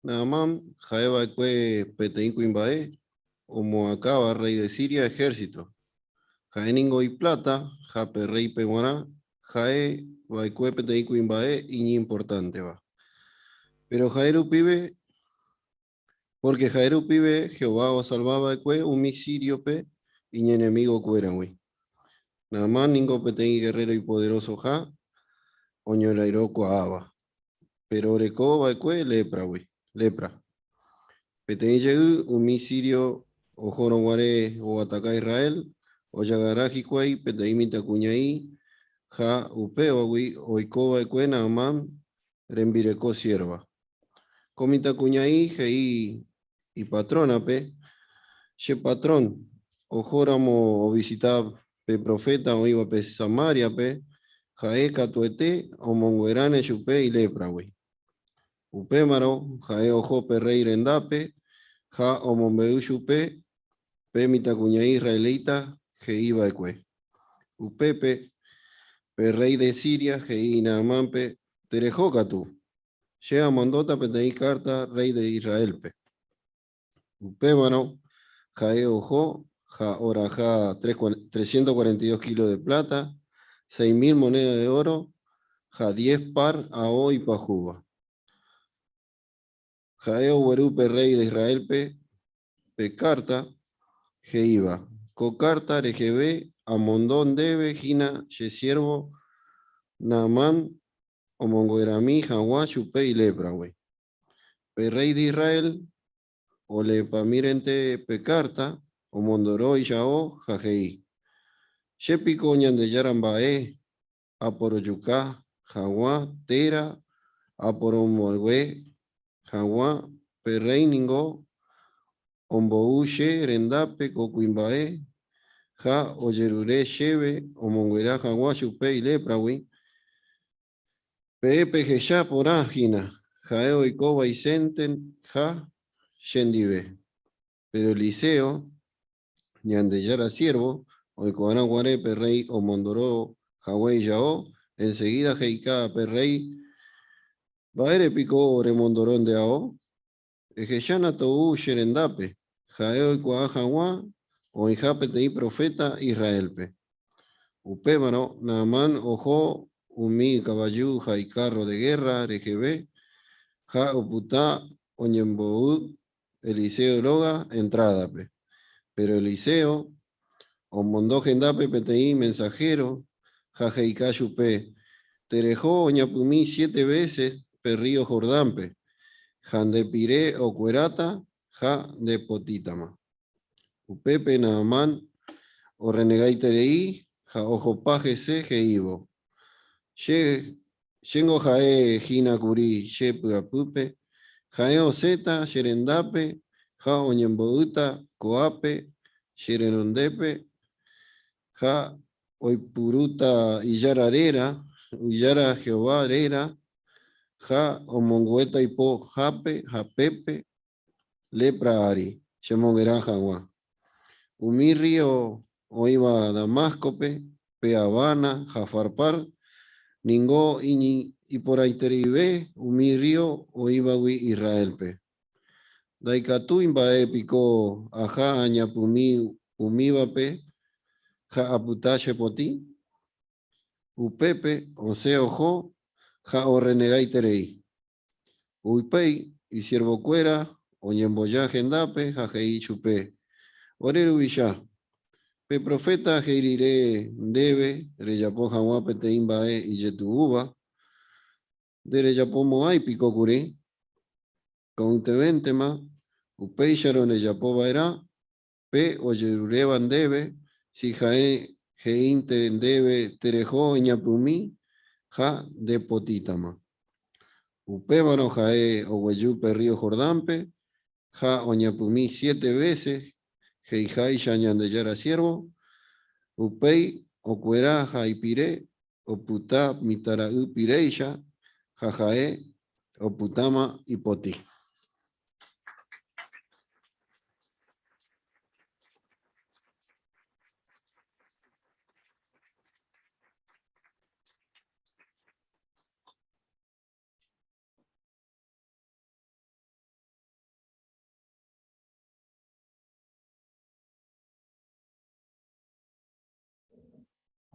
Naamán ha'eva'ekue peteĩ kuimba'e omoakãva rey de Siria ejército. Ha'e ningo ipláta ha pe rréipe g̃uarã ha'e va'ekue peteĩ kuimba'e iñimportánteva. Péro ha'e rupive, pórke ha'e rupive Jehová osalva va'ekue umi síriope iñenemigokuéragui. Naamán ningo peteĩ gerréro ipoderosoha oñorairõkuaáva, péro oreko va'ekue lépragui, lépra. Peteĩ jey umi sírio ohórõ guare oataka Israel, ojagarra hikuái peteĩ mitãkuña'i ha upévagui oiko va'ekue Naamán rembireko siérva. Ko mitãkuña'i he'i ipatrónape, Che patrón, ohóramo ovisita pe proféta oĩva pe Samáriape, ha'e katuete omongueráne chupe ilépragui. Upémarõ ha'e oho pe rréi rendápe ha omombe'u chupe pe mitãkuña'i israelita he'i va'ekue. Upépe pe rréi de Siria he'i Naamánpe, Tereho katu, che amondóta peteĩ kárta rréi de Israélpe. Upémarõ ha'e oho ha oraha 342 kílo de pláta, 6000 monéda de óro ha diez par ao ipyahúva. Ha'e ogueru pe rréi de Israélpe pe kárta he'íva, Ko kárta reheve amondo ndéve hína che siérvo Naamán omonguerami hag̃ua chupe ilépragui. Pe rréi de Israel oleepamírente pe kárta, omondoro ijao ha he'i, Che piko Ñandejára mba'e aporojuka hag̃ua térã aporomoague hag̃ua, pe rréi ningo ombou che rendápe ko kuimba'e ha ojerure chéve omonguera hag̃ua chupe ilépragui. Peẽ pehecha porã hína, ha'e oiko vaisénte ha chendive. Péro Eliseo, Ñandejára siérvo, oikuaarõ guare pe rréi omondoro hague ijao, ensegída he'ika pe rréi, Mba'ére piko remondoro nde ao? Ehechána tou che rendápe, ha'e oikuaa hag̃ua oĩha peteĩ proféta Israélpe. Upémarõ Naamán oho umi ikavaju ha ikárro de gérra reheve ha opyta oñembo'y Eliseo róga entrádape. Péro Eliseo omondo hendápe peteĩ mensahéro ha he'ika chupe, Tereho oñapymi siete vése pe rrío Jordánpe, ha nde pire okueráta ha nde potítama. Upépe Naamán orrenegaiterei ha ohopa hese he'ívo, Che, chéngo ha'e hína kuri che py'apýpe, ha'e osẽta che rendápe ha oñembo'ýta ko'ápe che renondépe ha oipurúta Ijára réra, Ijára Jehová réra, ha omongu'éta ipo hápe ha pépe lepra ári, chemonguera hag̃ua. Umi rrío oĩva Damáscope, pe Abana ha Farpar, ningo iporãitereive umi rrío oĩvagui Israélpe. Ndaikatúi mba'e piko aha añapymi umívape ha apyta che potĩ? Upépe osẽ oho ha orrenegaiterei. Upéi isiervokuéra oñemboja hendápe ha he'i chupe, Ore ruvicha, pe proféta he'i rire ndéve rejapo hag̃ua peteĩ mba'e ijetu'úva, nderejapomo'ãi piko kuri? Ko'ytevéntema, upéicharõ rejapo va'erã pe ojeruréva ndéve, si ha'e he'ínte ndéve tereho eñapymi ha ndepotĩtama. Upévarõ ha'e oguejy pe rrío Jordánpe ha oñapymi siete vése he'iháicha Ñandejára siérvo, upéi okuera ha ipire opyta mitãra'y piréicha ha ha'e opytáma ipotĩ.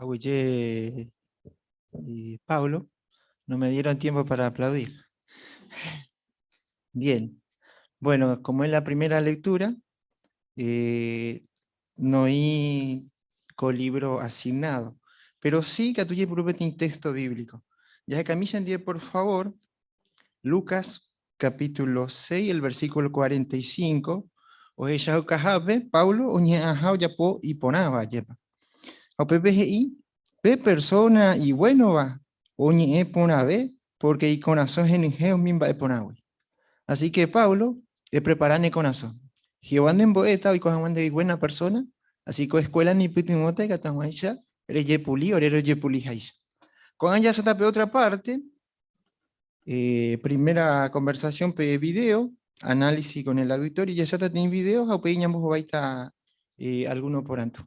Aguyje y Paulo, no me dieron tiempo para aplaudir. Bien, bueno, como es la primera lectura, eh, no hay colibro asignado, pero sí que tuye un texto bíblico. Ya que por favor, Lucas capítulo 6, el versículo 45, ohechaukahápe Paulo oñeha'ãha ojapo iporãva ajépa. Ha upépe he'i, pe persona iguénova oñe'ẽ porãve porque ikorasõ henyhẽ umi mba'e porãgui. Así que Paulo, eprepara ne korasõ. Jehová nembo'éta oiko hag̃ua ndéve buena persona, así ko escuela neipytyvõta ikatu hag̃uáicha rejepuli ore rojepuliháicha. Ko'ág̃a jaháta pe otra parte, Eh, primera conversación pe video, análisis con el auditorio, ya ya tenéis video, ha upéi ñambohováita eh, alguno porandu.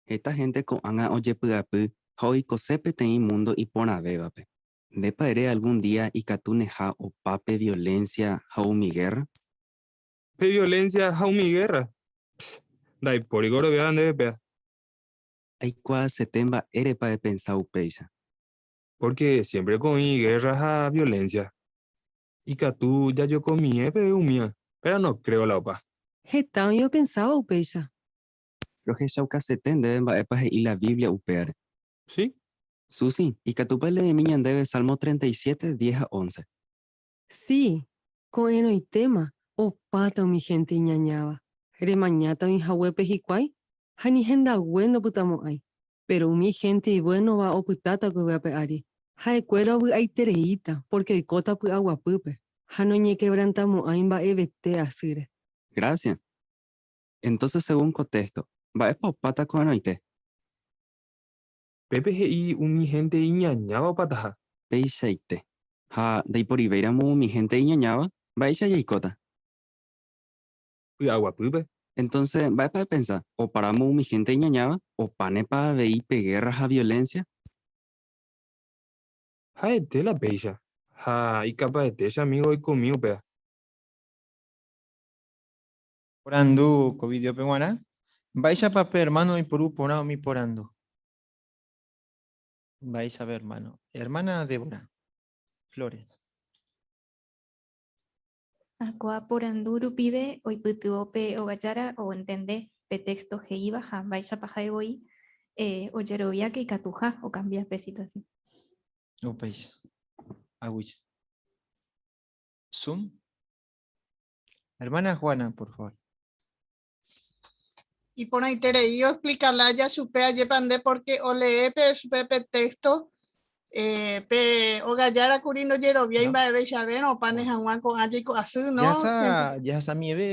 Heta hénte ko'ág̃a ojepy'apy ha oikose peteĩ múndo iporãvévape. Ndépa ere algún día ikatuneha opa pe violénsia ha umi gérra? Pe violénsia ha umi gérra? Pff, ndaipóri goroviáva ndéve péva. Aikuaasete mba'érepa epensa upéicha. Pórke siémpreko oĩ gérra ha violénsia. Ikatu jajokomie peve umíva, péro no kréo la opa. Heta oĩ opensáva upéicha. Rohechaukasete ndéve mba'épa he'i la Biblia upévare. Sí. Susi, ikatúpa eleemi ñandéve Salmo 37, 10 ha 11? Sí, ko'ẽrõitéma opáta umi hénte iñañáva. Remañáta oĩ haguépe hikuái ha ni hendague ndopytamo'ãi. Péro umi hénte ivuénova opytáta ko yvy ape ári. Ha'ekuéra ovy'aitereíta pórke oikóta py'aguapýpe ha noñekevrantamo'ãi mba'evete asýre. Grásia. Entónse según ko téxto, mba'épa opáta ko'ẽrõite? Pépe he'i umi hénte iñañáva opataha. Peichaite. Ha ndaiporivéiramo umi hénte iñañáva, mba'éicha jaikóta? Py'aguapýpe. Entónse, mba'épa epensa? Opáramo umi hénte iñañáva, opánepa avei pe gérra ha violénsia? Ha'ete la péicha, ha ikapaete che amígo oikomi upéva. Porandu ko vídeope g̃uarã, Mba'éichapa pe ermáno oiporu porã umi porandu? Mba'éicha pe ermáno? Ermána Débora Flores. Ha ko'ã porandu rupive oipytyvõ pe ogajára oentende pe téxto he'íva ha mba'éichapa ha'e voi ojerovia ke ikatuha okambia pe situasión. Upéicha. Aguyje. Zoom. Hermana Juana, por favor. Iporãiterei oexplika lája chupe ajépa nde pórke olee pe chupe pe téxto eh, pe ogajára kuri ndojeroviái No. mba'eveichavérõ opáne hag̃ua ko'ã jeiko asy, no? Jahasa, jahasamieve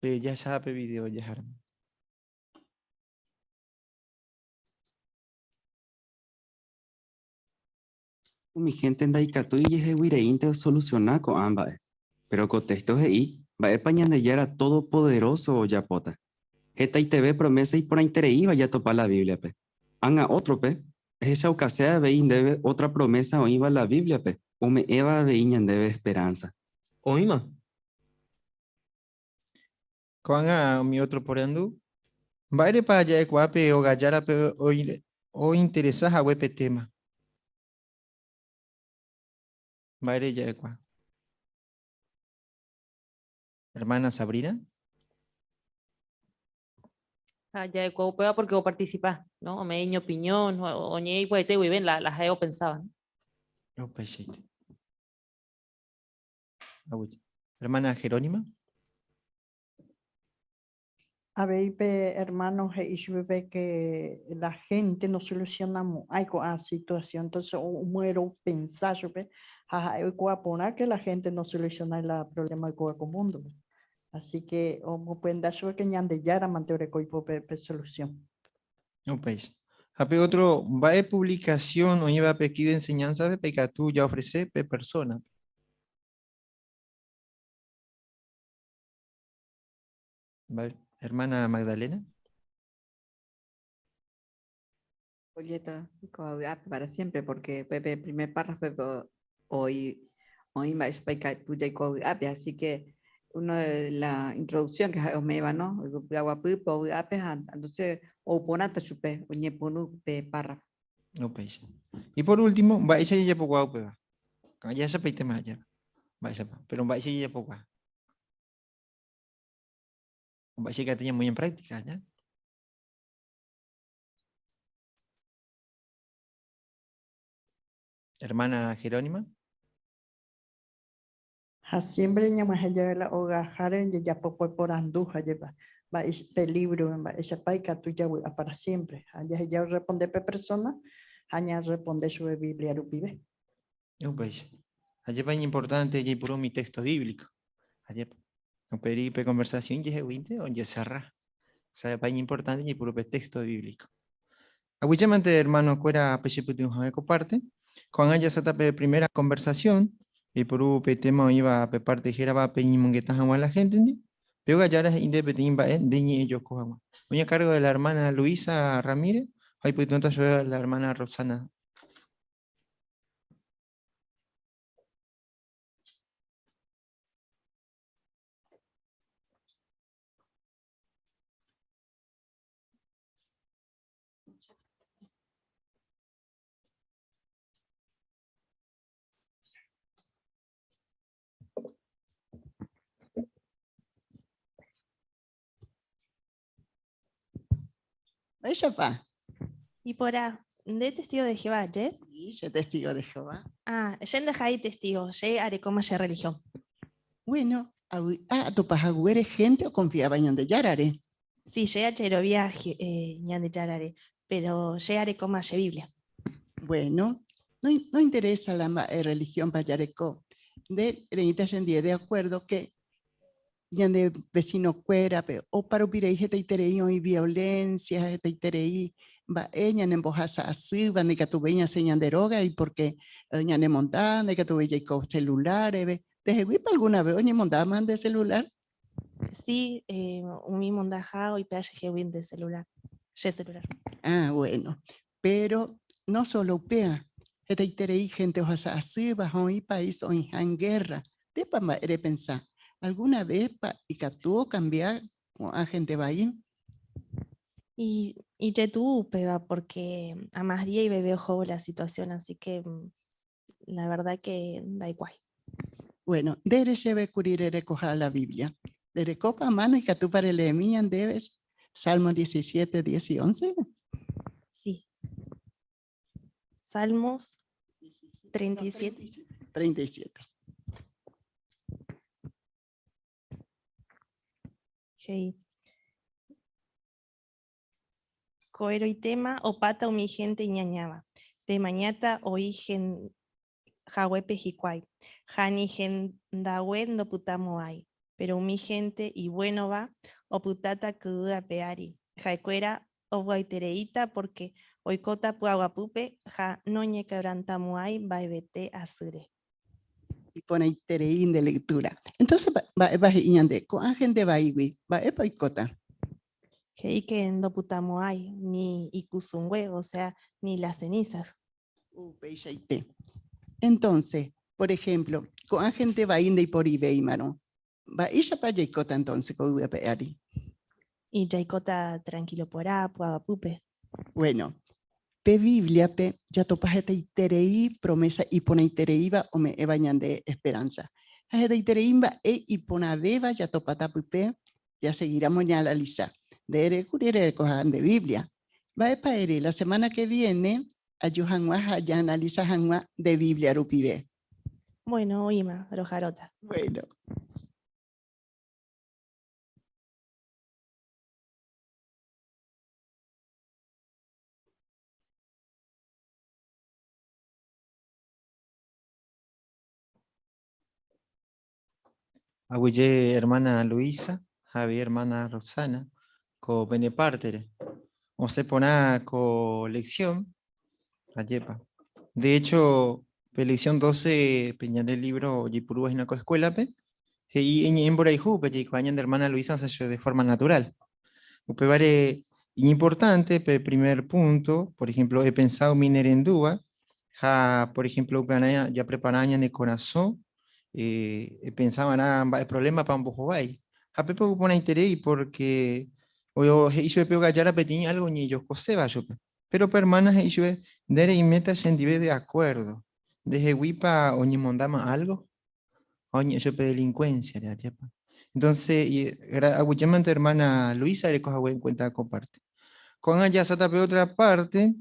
pe jahecha pe video jaháramo. Umi hénte ndaikatúi ijeheguireínte osolusiona ko'ã mba'e. Péro ko téxto he'i mba'épa Ñandejára Todopoderóso ojapóta. Hetaiteve promésa iporãitereíva jatopa la Bíbliape. Ág̃a ótrope, ehechaukase avei ndéve ótra promésa oĩva la Bíbliape ome'ẽva avei ñandéve esperánsa. Oĩma. Ko'ág̃a umi ótro porandu, Mba'érepa ja'ekuaa pe ogajárape ointeresa hague pe téma? Mba'ére ja'ekuaa? Hermana Sabrina. Ha ja'ekuaa upéva porque oparticipa, ¿no? Ome'ẽ iñopinión, oñe'ẽ ipya'ete guive la la ha'e opensáva, ¿no? Upeichaite. Aguyje. Hermana Jerónima. Avei pe hermano he'i chupe que la gente no solucionamo'ãi ko'ã situación, entonces omuero pensa chupe ha ha'e oikuaa porã que la gente no solucionái la problema oikóva ko mundo-pe. Así que omopyenda chupe que Ñandejára mante oreko ipópe pe solución. Upéicha. Ha pe otro, mba'e publicación oĩva pe kit de enseñanza-pe pe ikatu jaofrece pe persona-pe? Mba'e, hermana Magdalena. Folleto para siempre, porque pe primer párrafo hoy hoy así que uno de la introducción que ome'ẽva, no? Py'aguapýpe ovy'ápe ha entonces ou porãta chupe oñepyrũ pe párrafo. Upéicha. Y por último, mba'éicha jajapokuaa upéva? Jahechapaitéma ajépa. Mba'éichapa. Pero mba'éicha jajapokuaa? Mba'éicha ikatu ñamoĩ en práctica, ¿ya? Hermana Jerónima. Ha siempre ñag̃uahẽ jave la ogaháre jajapo porandu ha jepa mba'éicha pe libro mba'éichapa ikatu javy'a para siempre ha jaheja orresponde pe persona ha ñarresponde chupe Biblia rupive. Upéicha. Ajépa iñimportánte jaipuru umi téxto bíblico. Ajépa. Upéi pe conversación jeheguínte ojeserra. Osea, iñimportánte jaipuru pe téxto bíblico. Aguyjémante hermano-kuéra pechepytyvõ hag̃ua ko parte. Ko'ág̃a jasáta pe primera conversación, jaipuru pe tema oĩva pe parte hérava peñemongeta hag̃ua la héntendi. Pe óga jára he'i ndéve peteĩ mba'e nde ñe'ẽjoko hag̃ua. Oĩ a cargo de la hermana Luisa Ramírez ha oipytyvõta chupe la hermana Roxana. Mba'éichapa? Iporã, nde testigo de Jehová, Jess? Sí, che testigo de Jehová. Ah, che ndaha'éi testigo, che arekóma che religión. Bueno, avy'a atopa haguére hénte okonfiáva Ñandejárare. Sí, che ajerovia Ñandejárare, péro che arekóma che Biblia. Bueno, no interesa la mba'e religión-pa jareko. Nde reĩta chendie de acuerdo que ñande vecino-kuérape oparupirei hetaiterei oĩ violencia, hetaiterei mba'e ñanembohasa asýva, ndaikatuvéi ñasẽ ñande rógagui porque ñanemonda, ndaikatuvéi jaiko celular reve. Ndeheguípa alguna vez oñemondáma nde celular? Sí, umi mondaha oipe'a chehegui nde celular, che celular. Ah, bueno. Pero no solo upéva, hetaiterei gente ohasa asýva ha oĩ país oĩha en guerra. Ndépa mba'e repensa? Alguna vez-pa ikatu okambia ko'ã gente vai? Y, ijetu'u upéva porque a más día iveve ohóvo la situación, así que la verdad que ndaikuaái. Bueno, nde recheve kuri rerekoha la Biblia. Rerekópa mano ikatúpa releemi ñandéve Salmo 17, 10 y 11? Sí. Salmos 37. 37. Hey. Ko'ẽrõitéma opáta umi hénte iñañáva, pe mañáta oĩ haguépe hikuái, ha ni hendague ndopytamo'ãi. Péro umi hénte ivuénova opytáta kyvy ape ári, ha'ekuéra ovy'aitereíta pórke Oikóta py'aguapýpe ha noñequebrantamo'ãi mba'evete asýre. Iporãiterei nde lectura. Entonces, mba'épa he'i ñande? Ko'ã gente vaígui, mba'épa oikóta? He'i que ndopytamo'ãi ni ikusungue, o sea, ni las cenizas. Upeichaite. Entonces, por ejemplo, ko'ã gente vai ndaiporivéimarõ, mba'éichapa jaikóta entonces ko yvy ape ári? Y jaikóta tranquilo porã, py'aguapýpe. Bueno, pe Biblia-pe jatopa hetaiterei promesa iporãitereíva ome'ẽva ñande esperanza. Ha hetaiterei mba'e iporãvéva jatopáta pype Jaseguíramo ñaanalisa. Nde erékuri ererekoha nde Biblia. Mba'épa ere la semana que viene aju hag̃ua ha jaanalisa hag̃ua nde Biblia rupive? Bueno, oĩma, rojaróta. Bueno. Aguyje hermana Luisa, Javi hermana Rosana, ko pene pártere. Osẽ porã ko lección, ajépa. De hecho, pe lección 12 pe ñande libro ojeipurúva hína ko escuela-pe, he'i eñe'ẽ mborayhúpe jaikuaa ñande hermana Luisa osẽ de forma natural. Upévare iñimportante pe primer punto, por ejemplo, he pensado umi nerendúva, ha, por ejemplo, upearã japrepara ñane korasõ, epensa va'erã mba'e problema-pa ombohovái. Ha pépe oporãiterei porque he'i chupe ogajára peteĩ algo oñejokoséva chupe. Péro pe hermana he'i chupe, nde reiméta chendive de acuerdo, ndeheguípa oñemondáma algo? Ha oñe'ẽ chupe delincuencia-re, ajépa. Entonces, aguyjémante hermana Luisa ereko hague en cuenta ko parte. Ko'ág̃a jaháta pe otra parte,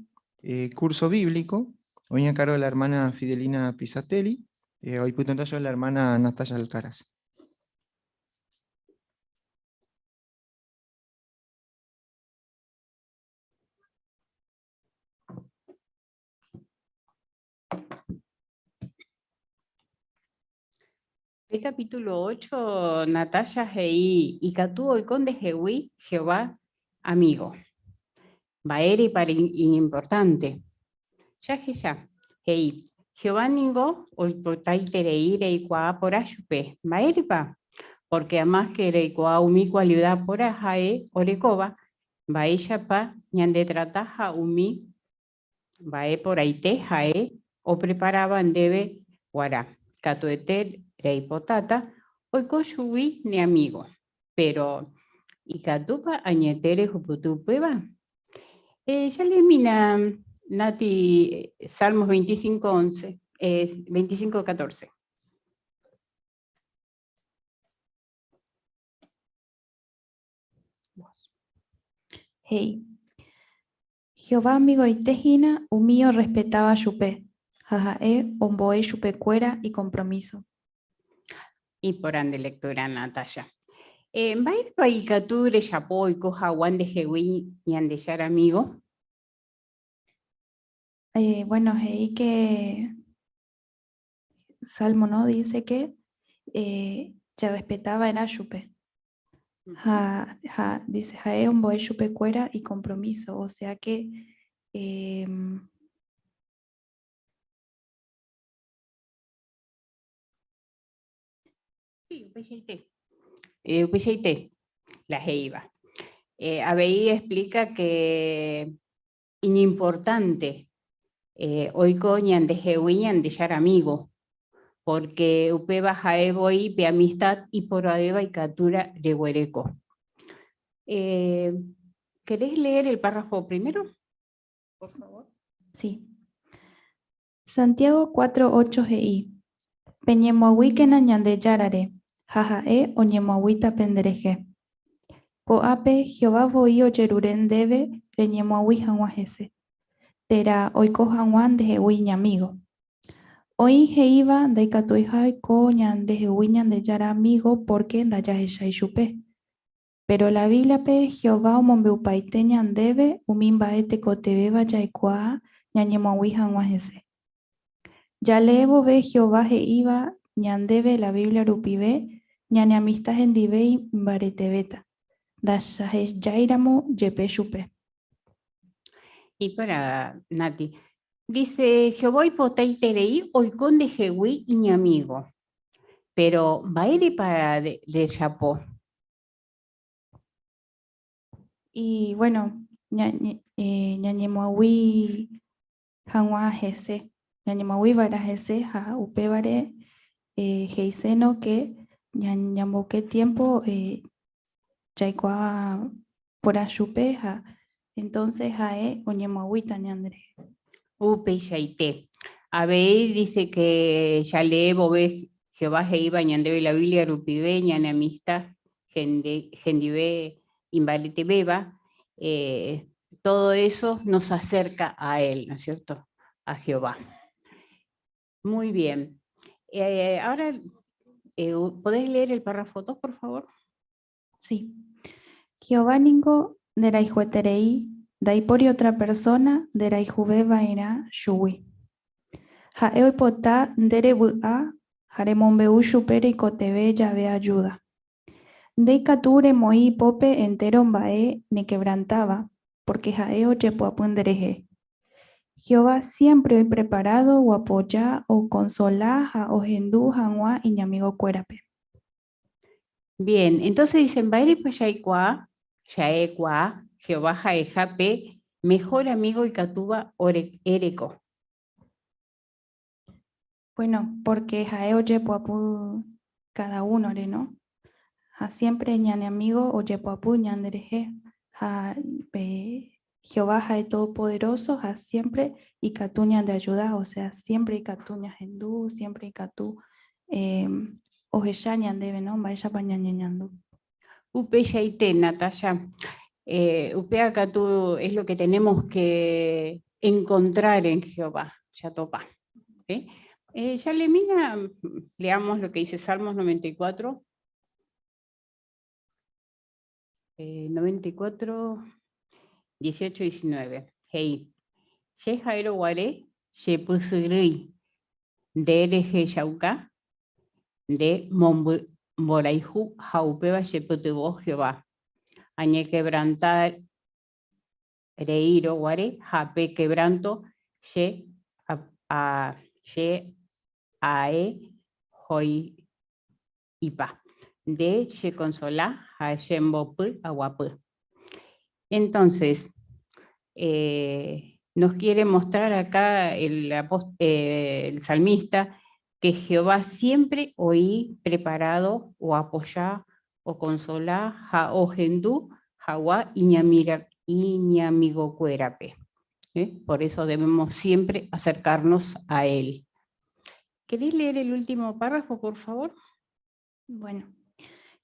curso bíblico, oĩ a cargo de la hermana Fidelina Pisatelli, oipytyvõta chupe la hermana Natalia Alcaraz. Pe capítulo 8, Natalia he'i ikatu oiko ndehegui Jehová amigo. Mba'érepa iñimportánte? Jahecha, he'i, Jehová ningo oipotaiterei reikuaa porã chupe. Mba'érepa? Pórke amáske reikuaa umi kualida porã ha'e orekóva, mba'éichapa ñandetrata ha umi Mba'e porãite ha'e opreparáva ndéve guarã, katuete reipotáta oiko chugui ne amígo. Péro, ikatúpa añete rehupyty upéva? Ehechalemína Nati Salmos 25, 11, 25, 14. He'i, Jehová amigoite hína umi orrespetáva chupe, ha ha'e ombo'e chupekuéra ikompromíso. Iporã nde lectura, Natasha. Mba'érepa ikatu rejapo oiko hagua ndehegui Ñandejára amigo? Bueno, he'i que Salmo, ¿no? Dice que jarrespetava'erã chupe. Ha, ha dice, ha'e ombo'e chupekuéra icompromiso, o sea que eh, Sí, upeichaite. Eh, upeichaite, la he'íva. Eh, avei explica que iñimportante eh, oiko ñandehegui Ñandejára amigo, porque upéva ha'e voi pe amistad iporãvéva ikatúra reguereko. Eh, ¿querés leer el párrafo primero? Por favor. Sí. Santiago 4, 8 he'i, Peñemoag̃uíkena Ñandejárare, ha ha'e oñemoag̃uíta penderehe. Ko'ápe Jehová voi ojerure ndéve reñemoag̃ui hag̃ua hese, térã oiko hag̃ua ndehegui iñamígo. Oĩ he'íva ndaikatuiha oiko ñandehegui Ñandejára amígo pórke ndajahechái chupe. Péro la Bíbliape Jehová omombe'upaite ñandéve umi mba'e tekotevẽva jaikuaa ñañemoag̃ui hag̃ua hese. Jalee vove Jehová he'íva ñandéve la Biblia rupive, ñane amista hendive imbaretevéta, ndajahejáiramo jepe chupe. Y para Nati. Dice, Jehová oipotaiterei oiko ndehegui iñamigo. Pero mba'érepa rejapo? Y bueno, ñañemoag̃ui hag̃ua hese, ñañemoag̃uiva'erã hese ha upévare he'iséno que ñamboyke tiempo jaikuaa porã chupe ha entonces ha'e oñemoag̃uíta ñanderehe. Upeichaite. Avei dice que jalee vove Jehová he'íva ñandéve la Biblia rupive ñane amistad hendive imbaretevéva, todo eso nos acerca a él, ¿no es cierto? A Jehová. Muy bien. Ahora, ¿podés leer el párrafo 2, por favor? Sí. Jehová ningo nderayhueterei, ndaipóri otra persona nderayhuvéva'erã chugui. Ha'e oipota nde revy'a ha remombe'u chupe reikotevẽ jave ayuda. Nde ikatu remoĩ ipópe entero mba'e nequebrantáva, porque ha'e ojepy'apy nderehe. Jehová siempre oĩ preparado oapoya, oconsola ha ohendu hag̃ua iñamigokuérape. Bien, entonces dicen, mba'érepa jaikuaa, ja'ekuaa, Jehová ha'eha pe mejor amigo ikatúva ereko. Bueno, porque ha'e ojepy'apy cada uno-re, ¿no? Ha siempre ñane amigo ojepy'apy ñanderehe. Ha Jehová ha'e todopoderoso ha siempre ikatu ñande ayuda, o sea, siempre ikatu ñahendu, siempre ikatu ohecha ñandéve, ¿no? Mba'éichapa ñañeñandu. Upeichaite, Natalia. Upéva katu es lo que tenemos que encontrar en Jehová, jatopa. ¿Sí? Yalemina, leamos lo que dice Salmos 94. 94, 18, 19. He'i, che ha'érõ guare, che pysyrỹi, nde rehechauka, nde mborayhu ha upéva che pytyvõ Jehová. Añequebranta reírõ guare ha pe quebranto che a, che ae ho'ipa. Nde che consola ha che mbopy'aguapy. Entonces, nos quiere mostrar acá el salmista que Jehová siempre oĩ preparado o apoya o consola ha ohendu hag̃ua iñamigokuérape. ¿Eh? Por eso debemos siempre acercarnos a él. ¿Querés leer el último párrafo, por favor? Bueno.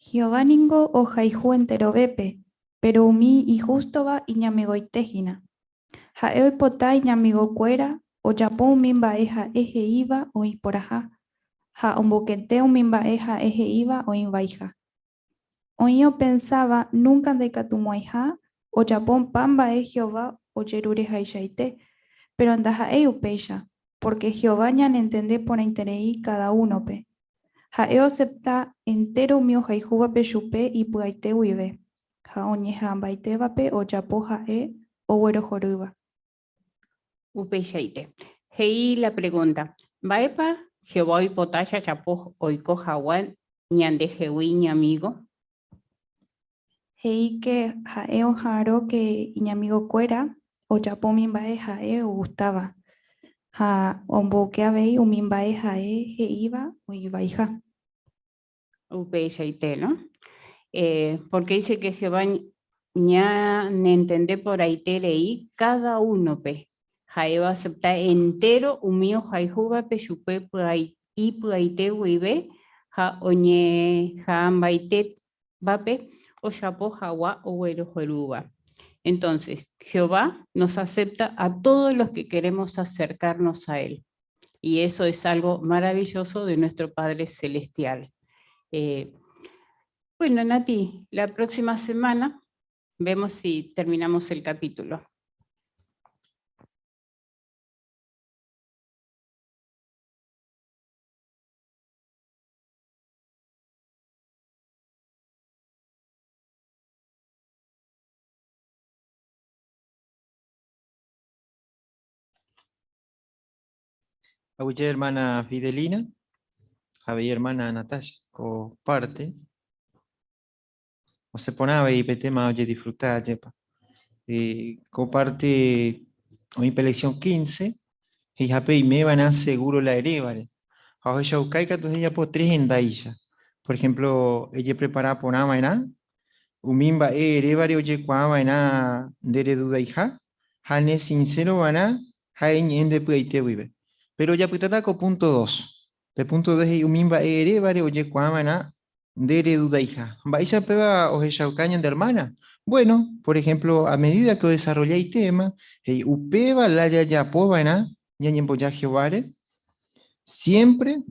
Jehová ningo ohayhu enterovépe, pero umi ihústova iñamigoite hína. Ha'e oipota iñamigokuéra ojapo umi mba'e ha'e he'íva oĩ porãha, ha omboykete umi mba'e ha'e he'íva oĩ vaiha. Oĩ opensáva nunca ndaikatumo'ãiha ojapo opa mba'e Jehová ojerurehaichaite, pero ndaha'éi upéicha, porque Jehová ñanentende porãiterei cada uno-pe. Ha'e oacepta entero umi ohayhúvape chupe ipy'aite guive, ha oñeha'ãmbaitévape ojapo ha'e oguerohorýva. Upeichaite. He'i la pregunta, mba'épa Jehová oipota jajapo oiko hag̃ua ñandehegui iñamigo? He'i que ha'e oha'arõ que iñamigokuéra ojapo umi mba'e ha'e ogustáva ha omboyke avei umi mba'e ha'e he'íva oĩ vaiha. Upeichaite, ¿no? Porque dice que Jehová ñanentende porãiterei cada uno-pe. Ha'e oacepta entero umi ohayhúvape chupe ipy'aite guive ha oñeha'ãmbaitévape ojapo hag̃ua oguerohorýva. Entonces, Jehová nos acepta a todos los que queremos acercarnos a Él. Y eso es algo maravilloso de nuestro Padre Celestial. Bueno, Nati, la próxima semana vemos si terminamos el capítulo. Aguyje hermana Fidelina, avei hermana Natasha, ko parte. Osẽ porã avei pe tema ojedisfruta ajépa. Ko parte oĩ pe lección 15, he'ihápe oimeva'erã seguro la erévare. Ha ohechauka ikatu hejapo tres hendáicha. Por ejemplo, ejeprepara porã va'erã, umi mba'e erévare ojekuaa va'erã nderedudaiha, ha nesincero va'erã ha eñe'ẽ nde py'aite guive. Péro japytáta ko punto dos. Pe punto dos he'i umi mba'e erévare ojekuaa va'erã nde redudaiha. Mba'éicha péva ohechauka ñande hermana? Bueno, por ejemplo, a medida que odesarrolla itéma, he'i upéva la jajapo va'erã ñañemboja Jehováre, siempre,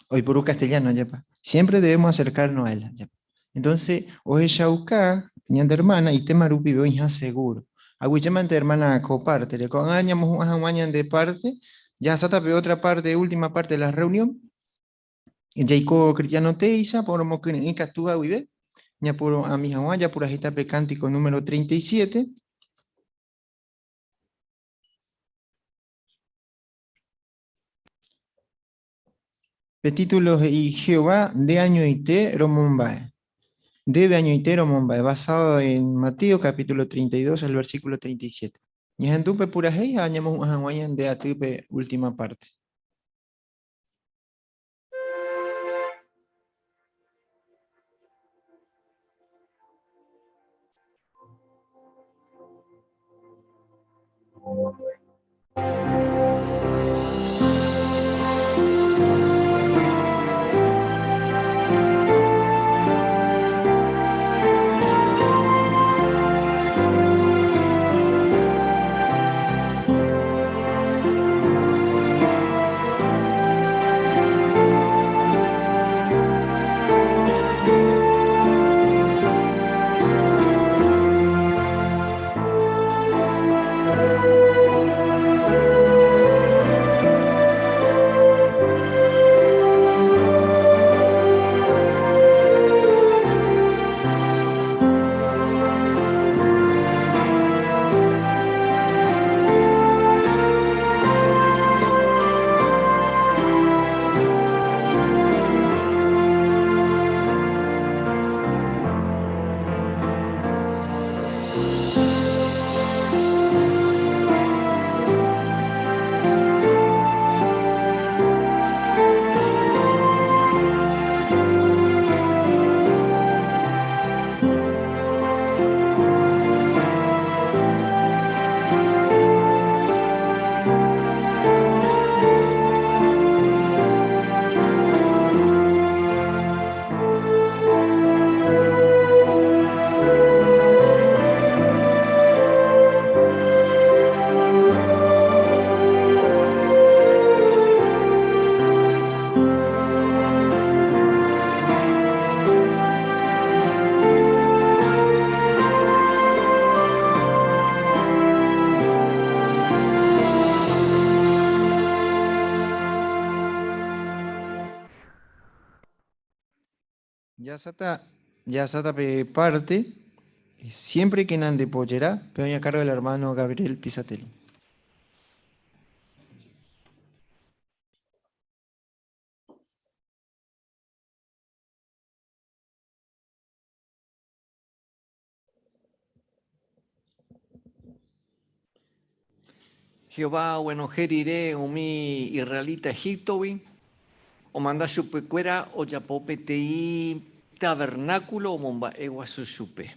oiporu castellano, ajépa, siempre debemos acercarnos a él, ajépa. Entonces, ohechauka ñande hermana itéma rupive oĩha seguro. Aguyjémante hermana ko pártere. Ko'ág̃a ñamohu'ã hag̃ua ñande parte, jahasáta pe otra parte, última parte de la reunión. Jaiko cristiano teéicha, poromokyre'ỹ ikatúva guive, ñapuru'ãmi hag̃ua japurahéita pe cántico número 37. Pe título he'i Jehová, nde añoite romomba'e. Ndéve añoite romomba'e, basado en Mateo capítulo 32 al versículo 37. Ñahendu pe purahéi ha ñamohu'ã hag̃ua ñande aty pe última parte. Jahasáta pe parte, siempre que nande pojera, pe oĩ a cargo del hermano Gabriel Pisatelli. Jehová oguenohẽ rire umi israelita Egíptogui, omanda chupekuéra ojapo peteĩ tavernákulo omomba'eguasu chupe.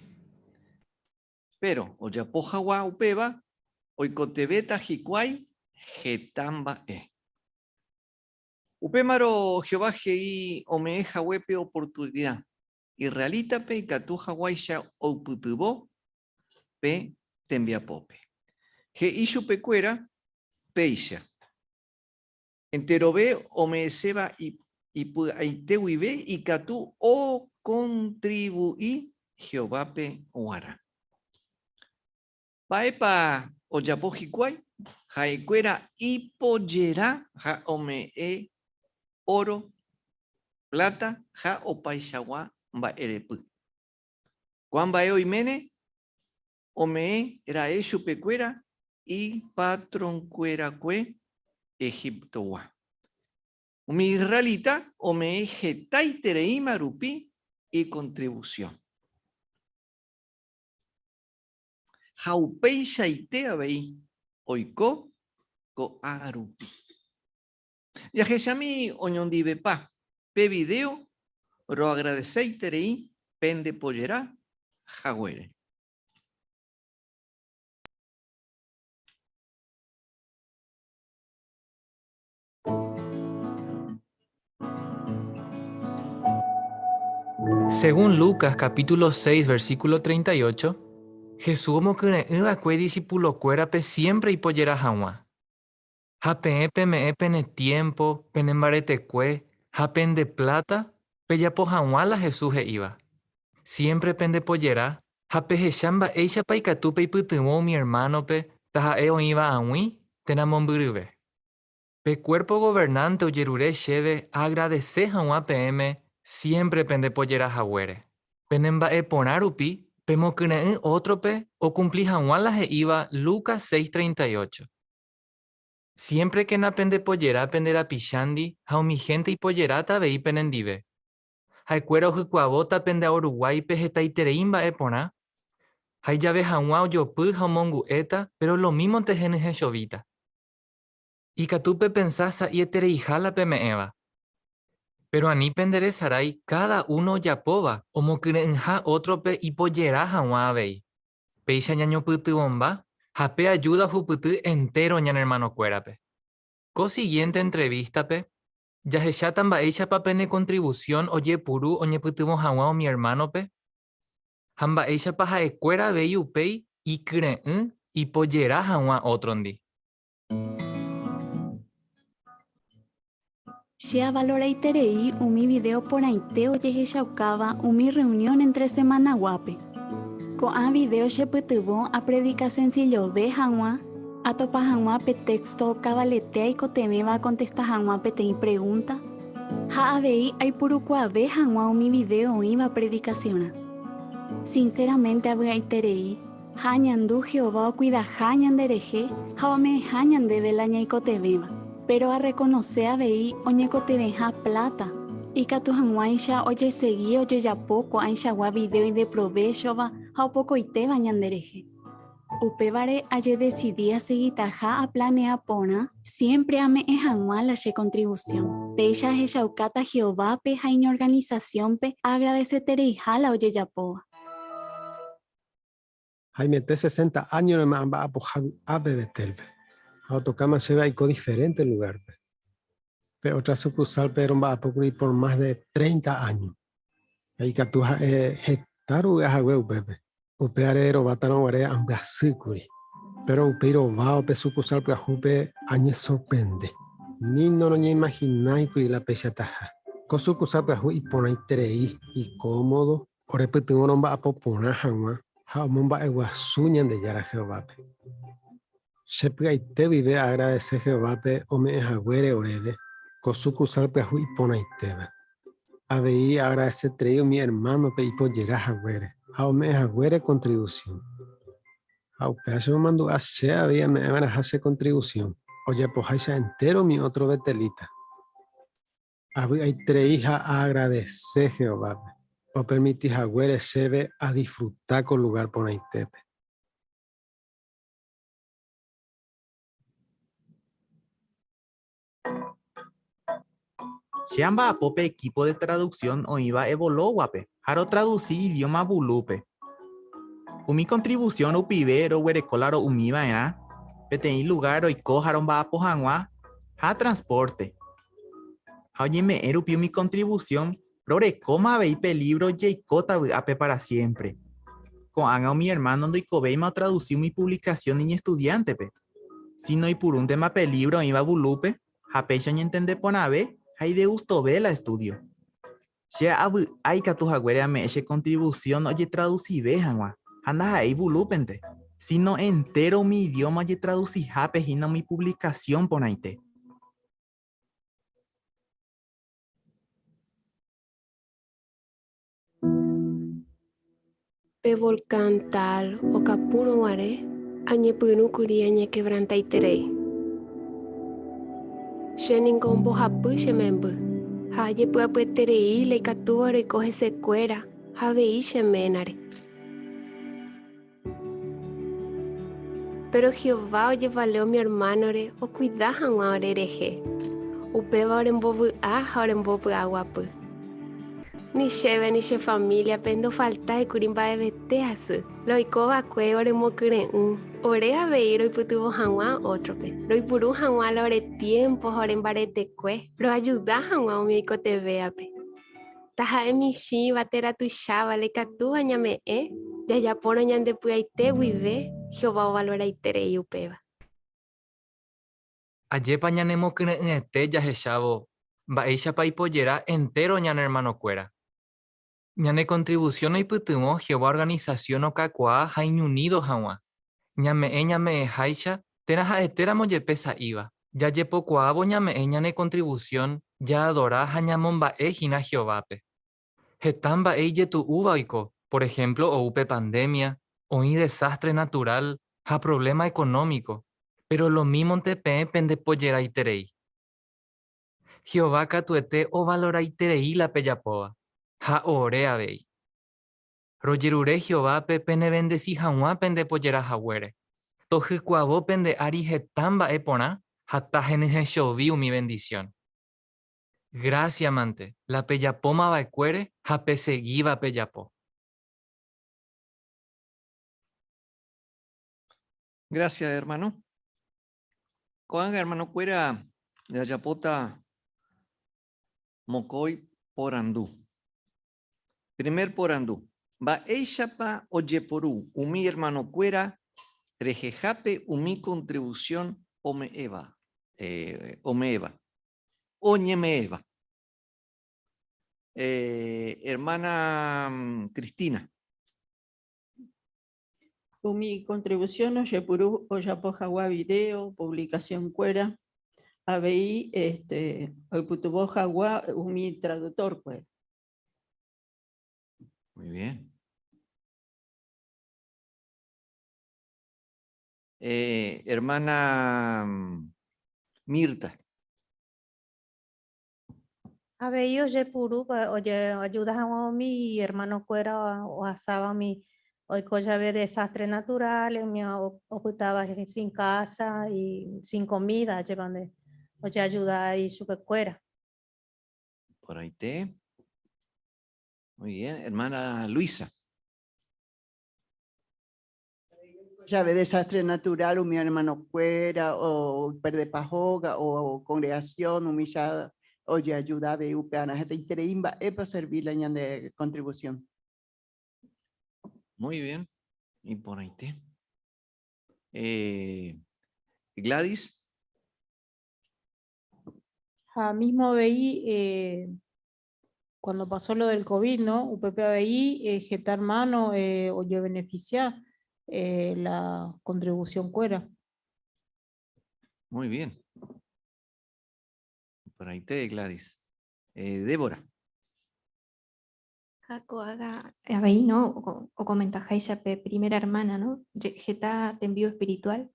Péro ojapo hag̃ua upéva oikotevẽta hikuái heta mba'e. Upémarõ Jehová he'i ome'ẽ hague pe oportunida Israelítape ikatu haguáicha oipytyvõ pe tembiapópe. He'i chupekuéra péicha, Enterove ome'ẽséva ipy'aite guive ikatu okontrivui Jehovápe g̃uarã. Mba'épa ojapo hikuái? Ha'ekuéra ipojera ha ome'ẽ óro, pláta ha opaichagua mba'erepy. Ko'ã mba'e oiméne ome'ẽ ra'e chupekuéra ipatronkuerakue Egiptogua. Umi israelita ome'ẽ hetaitereíma rupi ikontrivusión. Ha upeichaite avei oiko ko'ág̃a rupi. Jahechami oñondivepa pe vidéo Roagradeseiterei pende pojera haguére. Según Lucas capítulo 6 versículo 38, Jesús omokyre'ỹ va'ekue idisipulokuérape siémpre ipojera hag̃ua. Ha peẽ peme'ẽ pene tiémpo, pene mbaretekue ha pende pláta pejapo hag̃ua la Jesús he'íva. Siémpre pendepojera ha pehecha mba'éichapa ikatu peipytyvõ umi ermánope taha'e oĩva ag̃ui térã mombyryve. Pe Cuerpo Gobernante ojerure chéve aagradese hag̃ua peẽme siémpre pendepojera haguére. Penemba'eporã rupi pemokyre'ỹ ótrope okumpli hag̃ua la he'íva Lucas 6:38. Siémprekena pendepojera pende rapichándi ha umi hénte ipojeráta avei penendive. Ha'ekuéra ohykuavóta pende ao ruguáipe hetaiterei mba'e porã, ha ijave hag̃ua ojopy ha omongu'éta, péro lomímonte henyhẽ chovíta. Ikatu pepensa sa'ietereiha la peme'ẽva. Péro ani penderesarái káda uno ojapóva omokyre'ỹha ótrope ipojera hag̃ua avei. Péicha ñañopytyvõmba ha pe ajúda ohupyty entéro ñane ermanokuérape. Ko sigiénte entrevístape, jahecháta mba'éichapa pene kontrivusión ojepuru oñepytyvõ hag̃ua umi ermánope, ha mba'éichapa ha'ekuéra avei upéi ikyre'ỹ ipojera hag̃ua ótrondi. Che avaloraiterei umi vidéo porãite ojehechaukáva umi rreunión éntre semanaguápe. Ko'ã vidéo chepytyvõ apredika sensillove hag̃ua, atopa hag̃ua pe téxto kavalete aikotevẽva akontesta hag̃ua peteĩ pregúnta, ha avei aipurukuaave hag̃ua umi vidéo oĩva predikasiõrã. Sinséramente avy'aiterei ha añandu Jehová okuidaha ñanderehe ha ome'ẽha ñandéve la ñaikotevẽva. Péro arrekonose avei oñekotevẽha pláta, ikatu hag̃uáicha ojesegi ojejapo ko'ãichagua vidéo ideprovéchova ha opokoitéva ñanderehe. Upévare ajedesidi asegitaha aplanea porã siémpre ame'ẽ hag̃ua la che kontrivusión. Péicha ahechaukáta Jehovápe ha iñorganisasiónpe aagradesetereiha la ojejapóva. Haimete 60 áñorema amba'apoha vy'ápe Betélpe, ha otokáma chéve aiko diferénte lugárpe. Pe ótra sukursálpe romba'apo kuri por mas de 30 áño, ha ikatu ha'e heta rovy'a hague upépe. Upévare rovátarõ guare ambyasy kuri. Péro upéi rovávo pe sukursál pyahúpe añesorprende. Ni noroñeimahinái kuri la peichataha. Ko sukursál pyahu iporãiterei, ikómodo, Orepytyvõ romba'apo porã hag̃ua ha omomba'eguasu Ñandejára Jehovápe. Che py'aite guive aagradese Jehovápe ome'ẽ haguére oréve ko sukursál pyahu iporãitéva. Avei aagradeseterei umi ermánope ipojera haguére ha ome'ẽ haguére kontrivusión. Ha upéva chemomandu'a che avei ame'ẽva'erãha che kontrivusión, ojapoháicha entéro umi ótro betelita. Avy'aiterei ha aagradese Jehovápe opermiti haguére chéve adisfruta ko lugár porãitépe. Che amba'apo pe ekípo de traduksión oĩva Evológuape ha rotradusi idióma bulúpe. Umi kontrivusión rupive roguereko la ro'umi va'erã, peteĩ lugár roiko ha romba'apo hag̃ua ha transpórte. Ha oñeme'ẽ rupi umi kontrivusión, rorekóma avei pe lívro Jaikóta vy'ápe pára siémpre! Ko'ág̃a umi ermáno ndoikovéima otradusi umi puvlikasión iñestudiántepe, síno oipurúntema pe lívro oĩva bulúpe ha péicha oñentende porãve ha idegustove la estúdio. Che avy'a ikatu haguére ame'ẽ che kontrivusión ojetradusive hag̃ua, ha ndaha'éi bulúpente, síno entéro umi idióma ojetradusihápe hína umi puvlikasión porãite. Pe volkán Taal okapúrõ guare, añepyrũ kuri añekevrantaiterei. Che ningo mbohapy che memby, ha ajepy'apyeterei la ikatúva roiko hesekuéra ha avei che ménare. Péro Jehová ojevale umi ermánore okuida hag̃ua orerehe. Upéva orembovy'a ha orembopy'aguapy. Ni chéve ni che famíliape ndofaltái kuri mba'evete asy. La oiko va'ekue oremokyre'ỹ, ore avei roipytyvõ hag̃ua ótrope, roipuru hag̃ua la ore tiémpo ha ore mbaretekue roajuda hag̃ua umi oikotevẽvape. Taha'e michĩva térã tuicháva la ikatúva ñame'ẽ, jajapórõ ñande py'aite guive, Jehová ovaloraiterei upéva. Ajépa ñanemokyre'ỹete jahechávo mba'éichapa ipojera entéro ñane ermanokuéra. Ñane kontrivusión oipytyvõ Jehová organisasión okakuaa ha iñunído hag̃ua. Ñame'ẽ ñame'ẽháicha térã ha'etéramo jepe sa'íva. Jajepokuaávo ñame'ẽ ñane kontrivusión jaadora ha ñamomba'e hína Jehovápe. Heta mba'e ijetu'úva oiko, por ehémplo ou pe pandémia, oĩ desástre naturál ha provléma ekonómiko, péro lomímonte peẽ pendepojeraiterei. Jehová katuete ovaloraiterei la pejapóva, ha ore avei. Rojerure Jehovápe penevendesi hag̃ua pende pojera haguére, tohykuavo pende ári heta mba'e porã ha tahenyhẽchovi umi vendisión. Grásiamante la pejapóma va'ekuére ha pesegíva pejapo. Gracias, hermano. Ko'ág̃a hermanokuéra jajapóta mokõi porandu. Primer porandu, Mba'éichapa ojeporu umi hermanokuéra rehehápe umi contribución ome'ẽva, ome'ẽva, oñeme'ẽva? Hermana Cristina. Umi contribución ojepuru ojapo hagua video, publicación kuéra, avei este, oipytyvõ hagua umi traductor kuéra. Muy bien. Eh, hermana Mirta. Avei ojepuru ojeayuda hag̃ua umi hermano-kuéra ohasáva umi oiko jave desastre natural, umi opytáva sin casa y sin comida, ajépa nde ojeayuda ichupekuéra. Porãite. Muy bien, hermana Luisa. Jave desastre natural umi hermanokuéra operdepa hóga o congregación umícha ojeayuda avei upearã hetaiterei mba'épa oservi la ñande contribución. Muy bien, iporãite. Eh, Gladys. Ha mismo avei eh, cuando pasó lo del COVID, ¿no? Upépe avei eh, heta hermano eh, ojebeneficia eh, la contribución kuéra. Muy bien. Iporãite, Gladys. Eh, Débora. Ha ko'ág̃a avei, no, okomentaháicha pe primera hermana, no, heta tembi'u espiritual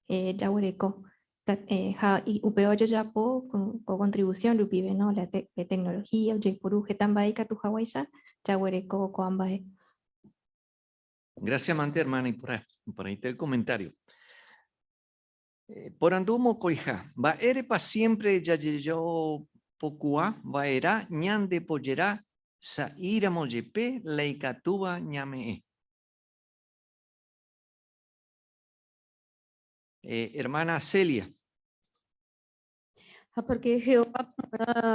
eh, jaguereko. Eh, ha upéva ojejapo ko contribución rupive, no, la te, pe tecnología ojeiporu heta mba'e ikatu haguéicha jaguereko ko'ã mba'e. Gracias, mante, hermana, y por ahí el comentario. Eh, porandu mokõiha, mba'érepa siempre jajejopokuaa va'erã ñande pojera sa'íramo jepe la ikatúva ñame'ẽ? Eh, hermana Celia. Ha porque Jehová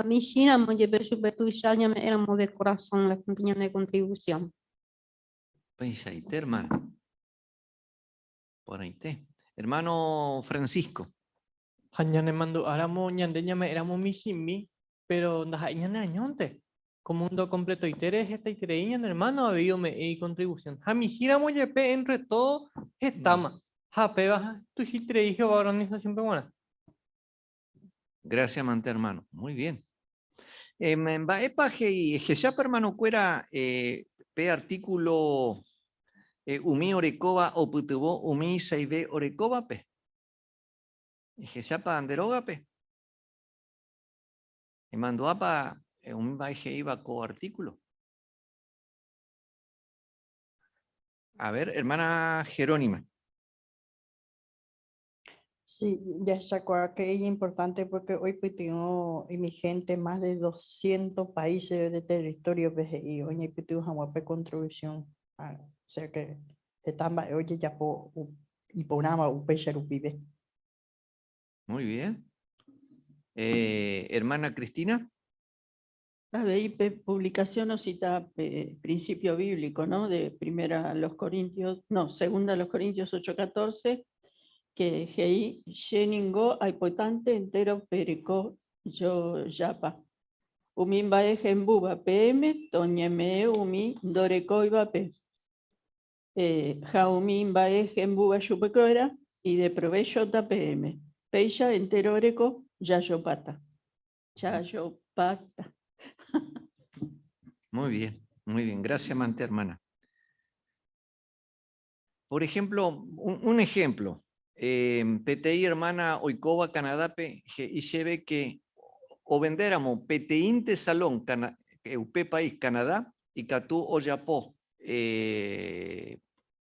michĩramo jepe chupe tuicha ñame'ẽramo de corazón la ñane contribución. Peichaite, hermana. Porãite. Hermano Francisco. Ha ñanemandu'áramo ñande ñame'ẽramo michĩmi, pero ndaha'éi ñane añónte. Ko mundo completoitére hetaiterei ñane hermano avei ome'ẽ icontribución. Ha michĩramo jepe entre todo hetáma. Ha péva tuichaiterei Jehová organización-pe g̃uarã. Gracias, mante hermano. Muy bien. Eh, mba'épa he'i hechápa hermanokuéra eh, pe artículo eh, umi orekóva opytyvõ umi saive orekóvape? Ehechápa nde rógape? Emandu'ápa umi mba'e he'íva ko artículo? A ver, hermana Jerónima. Sí, jahechakuaa que es importante porque oipytyvõ umi gente más de 200 países de territorio-pe he'i oñepytyvõ hag̃ua pe contribución. Ah, o sea que heta mba'e ojejapo iporãva upéicha rupive. Muy bien. Eh, hermana Cristina. Avei pe publicación ocita pe principio bíblico, ¿no? De primera a los Corintios, no, segunda a los Corintios 8:14, que he'i che ningo aipotánte entero pereko jojapa. Umi mba'e hembúva peẽme toñeme'ẽ umi ndorekóivape. Eh, ha umi mba'e hembúva chupekuéra ideprovéchota peẽme. Péicha entero oreko jajopáta. Jajopáta. Muy bien, muy bien. Gracias, mante hermana. Por ejemplo, un ejemplo. Peteĩ hermana oikóva Canadápe he'i chéve que ovendéramo peteĩnte salón upe país Canadá ikatu ojapo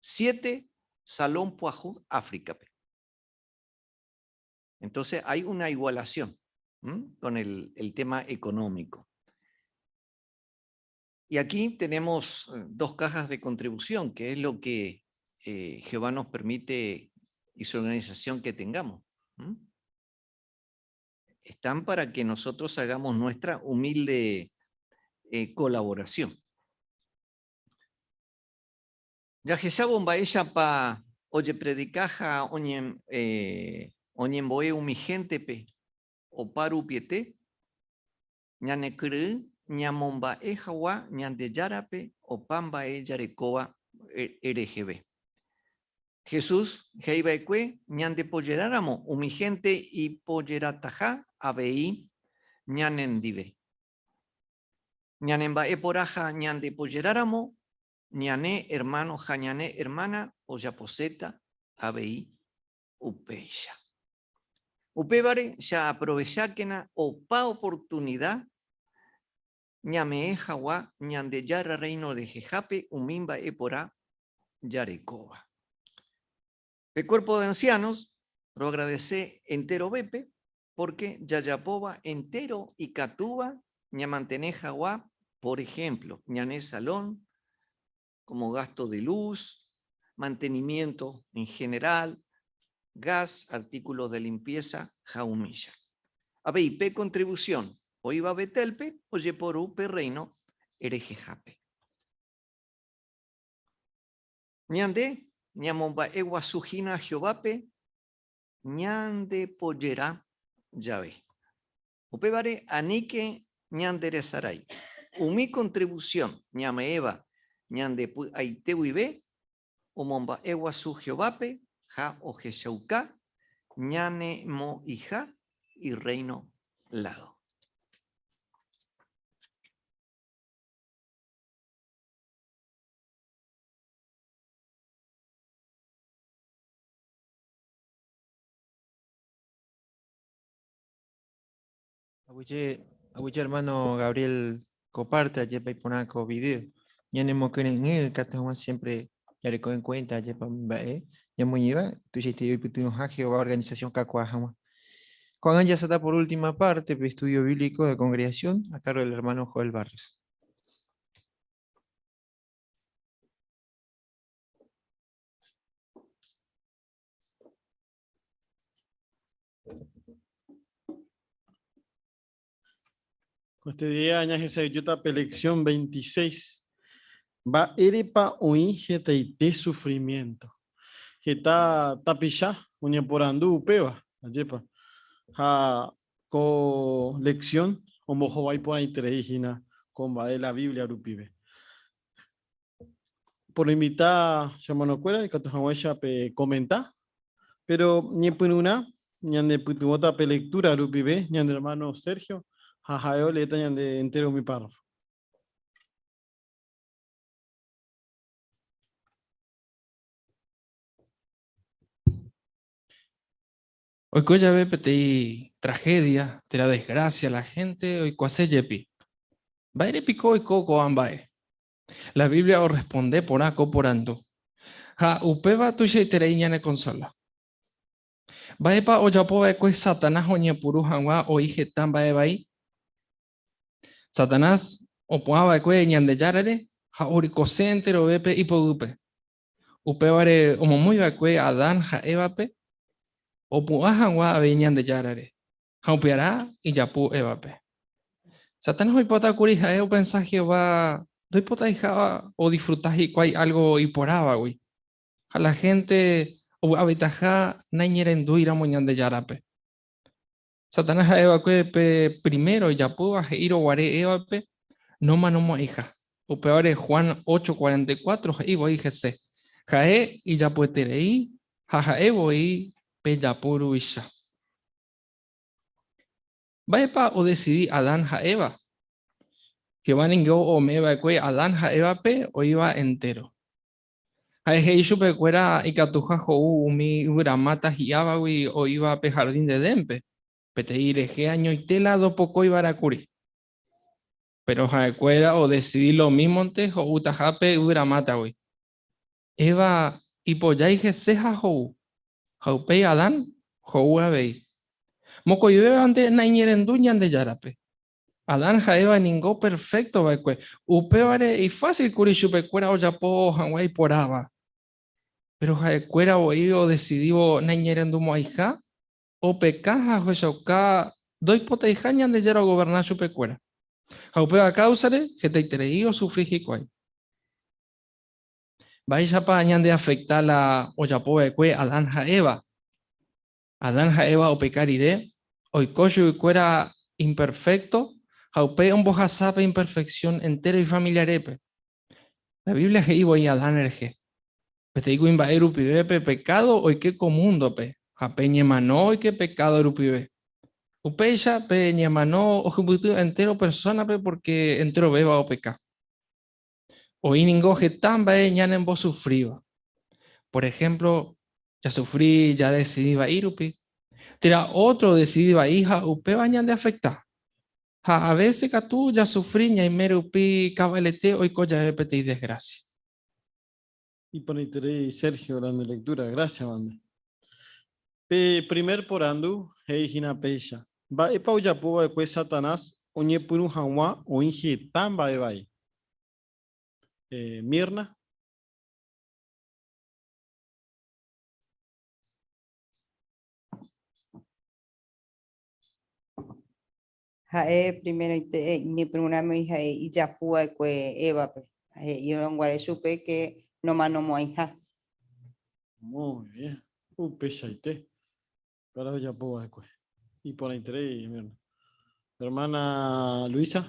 siete salón pyahu Áfricape. Entonces hay una igualación con el tema económico. Y aquí tenemos dos cajas de contribución, que es lo que Jehová nos permite y su organización que tengamos. Están para que nosotros hagamos nuestra humilde colaboración. Jahechávo mba'éichapa ojepredika ha oñembo'e umi héntepe opa rupiete, ñanekyre'ỹ ñamomba'e hag̃ua Ñandejárape opa mba'e jarekóva reheve. Jesús he'iva'ekue ñandepojeráramo umi hénte ipojerataha avei ñanendive. Ñanemba'eporã ha ñandepojeráramo, ñane hermano ha ñane hermana ojaposéta avei upéicha. Upévare ja'aprovechákena opa oportunida ñame'ẽ hag̃ua Ñandejára Rréino rehehápe umi mba'e porã jarekóva. Pe cuerpo de ancianos roagradese enterovépe pórke jajapóva entéro ikatúva ñamantene hag̃ua, por ehémplo, ñane salón, como gasto de luz, mantenimiento en general, gas, artículos de limpieza ha umícha. Avei pe contribución oĩva Betélpe ojeporu pe Reino rehehápe. Ñande ñamomba'eguasu hína Jehovápe ñandepojera jave. Upévare aníke ñanderesarái. Umi kontrivusión ñame'ẽva ñande py'aite guive omomba'eguasu Jehovápe ha ohechauka ñanemoĩha Irréino ládo. Aguyje, aguyje hermano Gabriel Coparte, ajépa iporã ko video. Ñanemokyre'ỹ katu hag̃ua siempre jareko en cuenta ajépa umi mba'e ñamoñe'ẽva tuichaite oipytyvõha Jehová organización kakuaa hag̃ua. Ko'ág̃a jasáta por última parte pe estudio bíblico de congregación a cargo del hermano Joel Barrios. Este día ñahesa'ỹijóta pe lección 26. Mba'érepa oĩ hetaite sufrimiento? Heta tapicha oñeporandu upéva, ajépa. Ha ko lección ombohovái porãiterei hína ko mba'e la Biblia rupive. Poroinvita che hermanokuéra ikatu hag̃uáicha pe komenta, péro ñepyrũrã ñanepytyvõta pe lectura rupive ñande hermano Sergio ha ha'e oleéta ñande entéro umi párrafo. Oiko jave peteĩ. Tragedia térã desgracia la hénte oikuaase jepi. Mba'ére piko oiko ko'ã mba'e? La Biblia orresponde porã ko porandu. Ha upéva tuichaiterei ñanekonsola. Mba'épa ojapo va'ekue Satanás oñepyrũ hag̃ua oĩ heta mba'e vai? Satanás opu'ã va'ekue Ñandejárare ha orekose enterovépe ipoguýpe. Upévare omomýi va'ekue Adán ha Évape opu'ã hag̃ua avei Ñandejárare, ha upearã ijapu Évape. Satanás oipota kuri ha'e opensa Jehová ndoipotaiha odisfruta hikuái álgo iporãvagui, ha la hénte ovy'avetaha naiñerendúiramo Ñandejárape. Satanás ha'e va'ekue pe primero ijapúva he'írõ guare Évape nomanomo'ãiha. Upévare Juan 8:44 he'i voi hese, Ha'e ijapueterei ha ha'e voi pe japu ruvicha. Mba'épa odesidi Adán ha Eva? Jehová ningo ome'ẽ va'ekue Adán ha Évape oĩva entéro. Ha'e he'i chupekuéra ikatuha ho'u umi yvyramáta hi'ávagui oĩva pe hardín de Edénpe, peteĩ rehe añoite la ndopokói va'erã kuri. Péro ha'ekuéra odesidi lomímonte ho'utaha pe yvyramátagui. Eva ipojái hese ha ho'u, ha upéi Adán ho'u avei. Mokõivévante naiñerendúi Ñandejárape. Adán ha Eva ningo perfékto va'ekue, upévare ifásil kuri chupekuéra ojapo hag̃ua iporãva. Péro ha'ekuéra voi odesidívo naiñerendumo'ãiha, opeka ha ohechauka ndoipotaiha Ñandejára ogoverna chupekuéra. Ha upéva káusare hetaiterei osufri hikuái. Mba'éichapa ñandeafekta la ojapo va'ekue Adán ha Eva? Adán ha Eva opeka rire, oiko chuguikuéra imperfékto ha upéi ombohasa pe imperfeksión entéro ifamiliarépe. La Biblia he'i voi Adán rehe, Peteĩ kuimba'e rupive pe pekádo oike ko múndope, ha pe ñemano oike pekádo rupive. Upéicha pe ñemano ohupyty entéro persónape pórke enterovéva opeka. Oĩ ningo heta mba'e ñanembosufríva. Por ehémplo, jasufri jadesidi vai rupi, térã ótro odesidi vai ha upéva ñandeafekta. Ha avése katu jasufri ñaime rupi kavalete oiko jave peteĩ desgrásia. Iporãiterei Sergio la nde lectura, gracias banda. Pe primer porandu he'i hína péicha, Mba'épa ojapo va'ekue Satanás oñepyrũ hag̃ua oĩ heta mba'e vai? Mirna. Ha'e primeroite iñepyrũrãme oĩ ha'e ijapu va'ekue Évape, he'írõ guare chupe ke nomanomo'ãiha. Muy bien, upeichaite. Para ojapo va'ekue. Iporãiterei, Mirna. Hermana Luisa.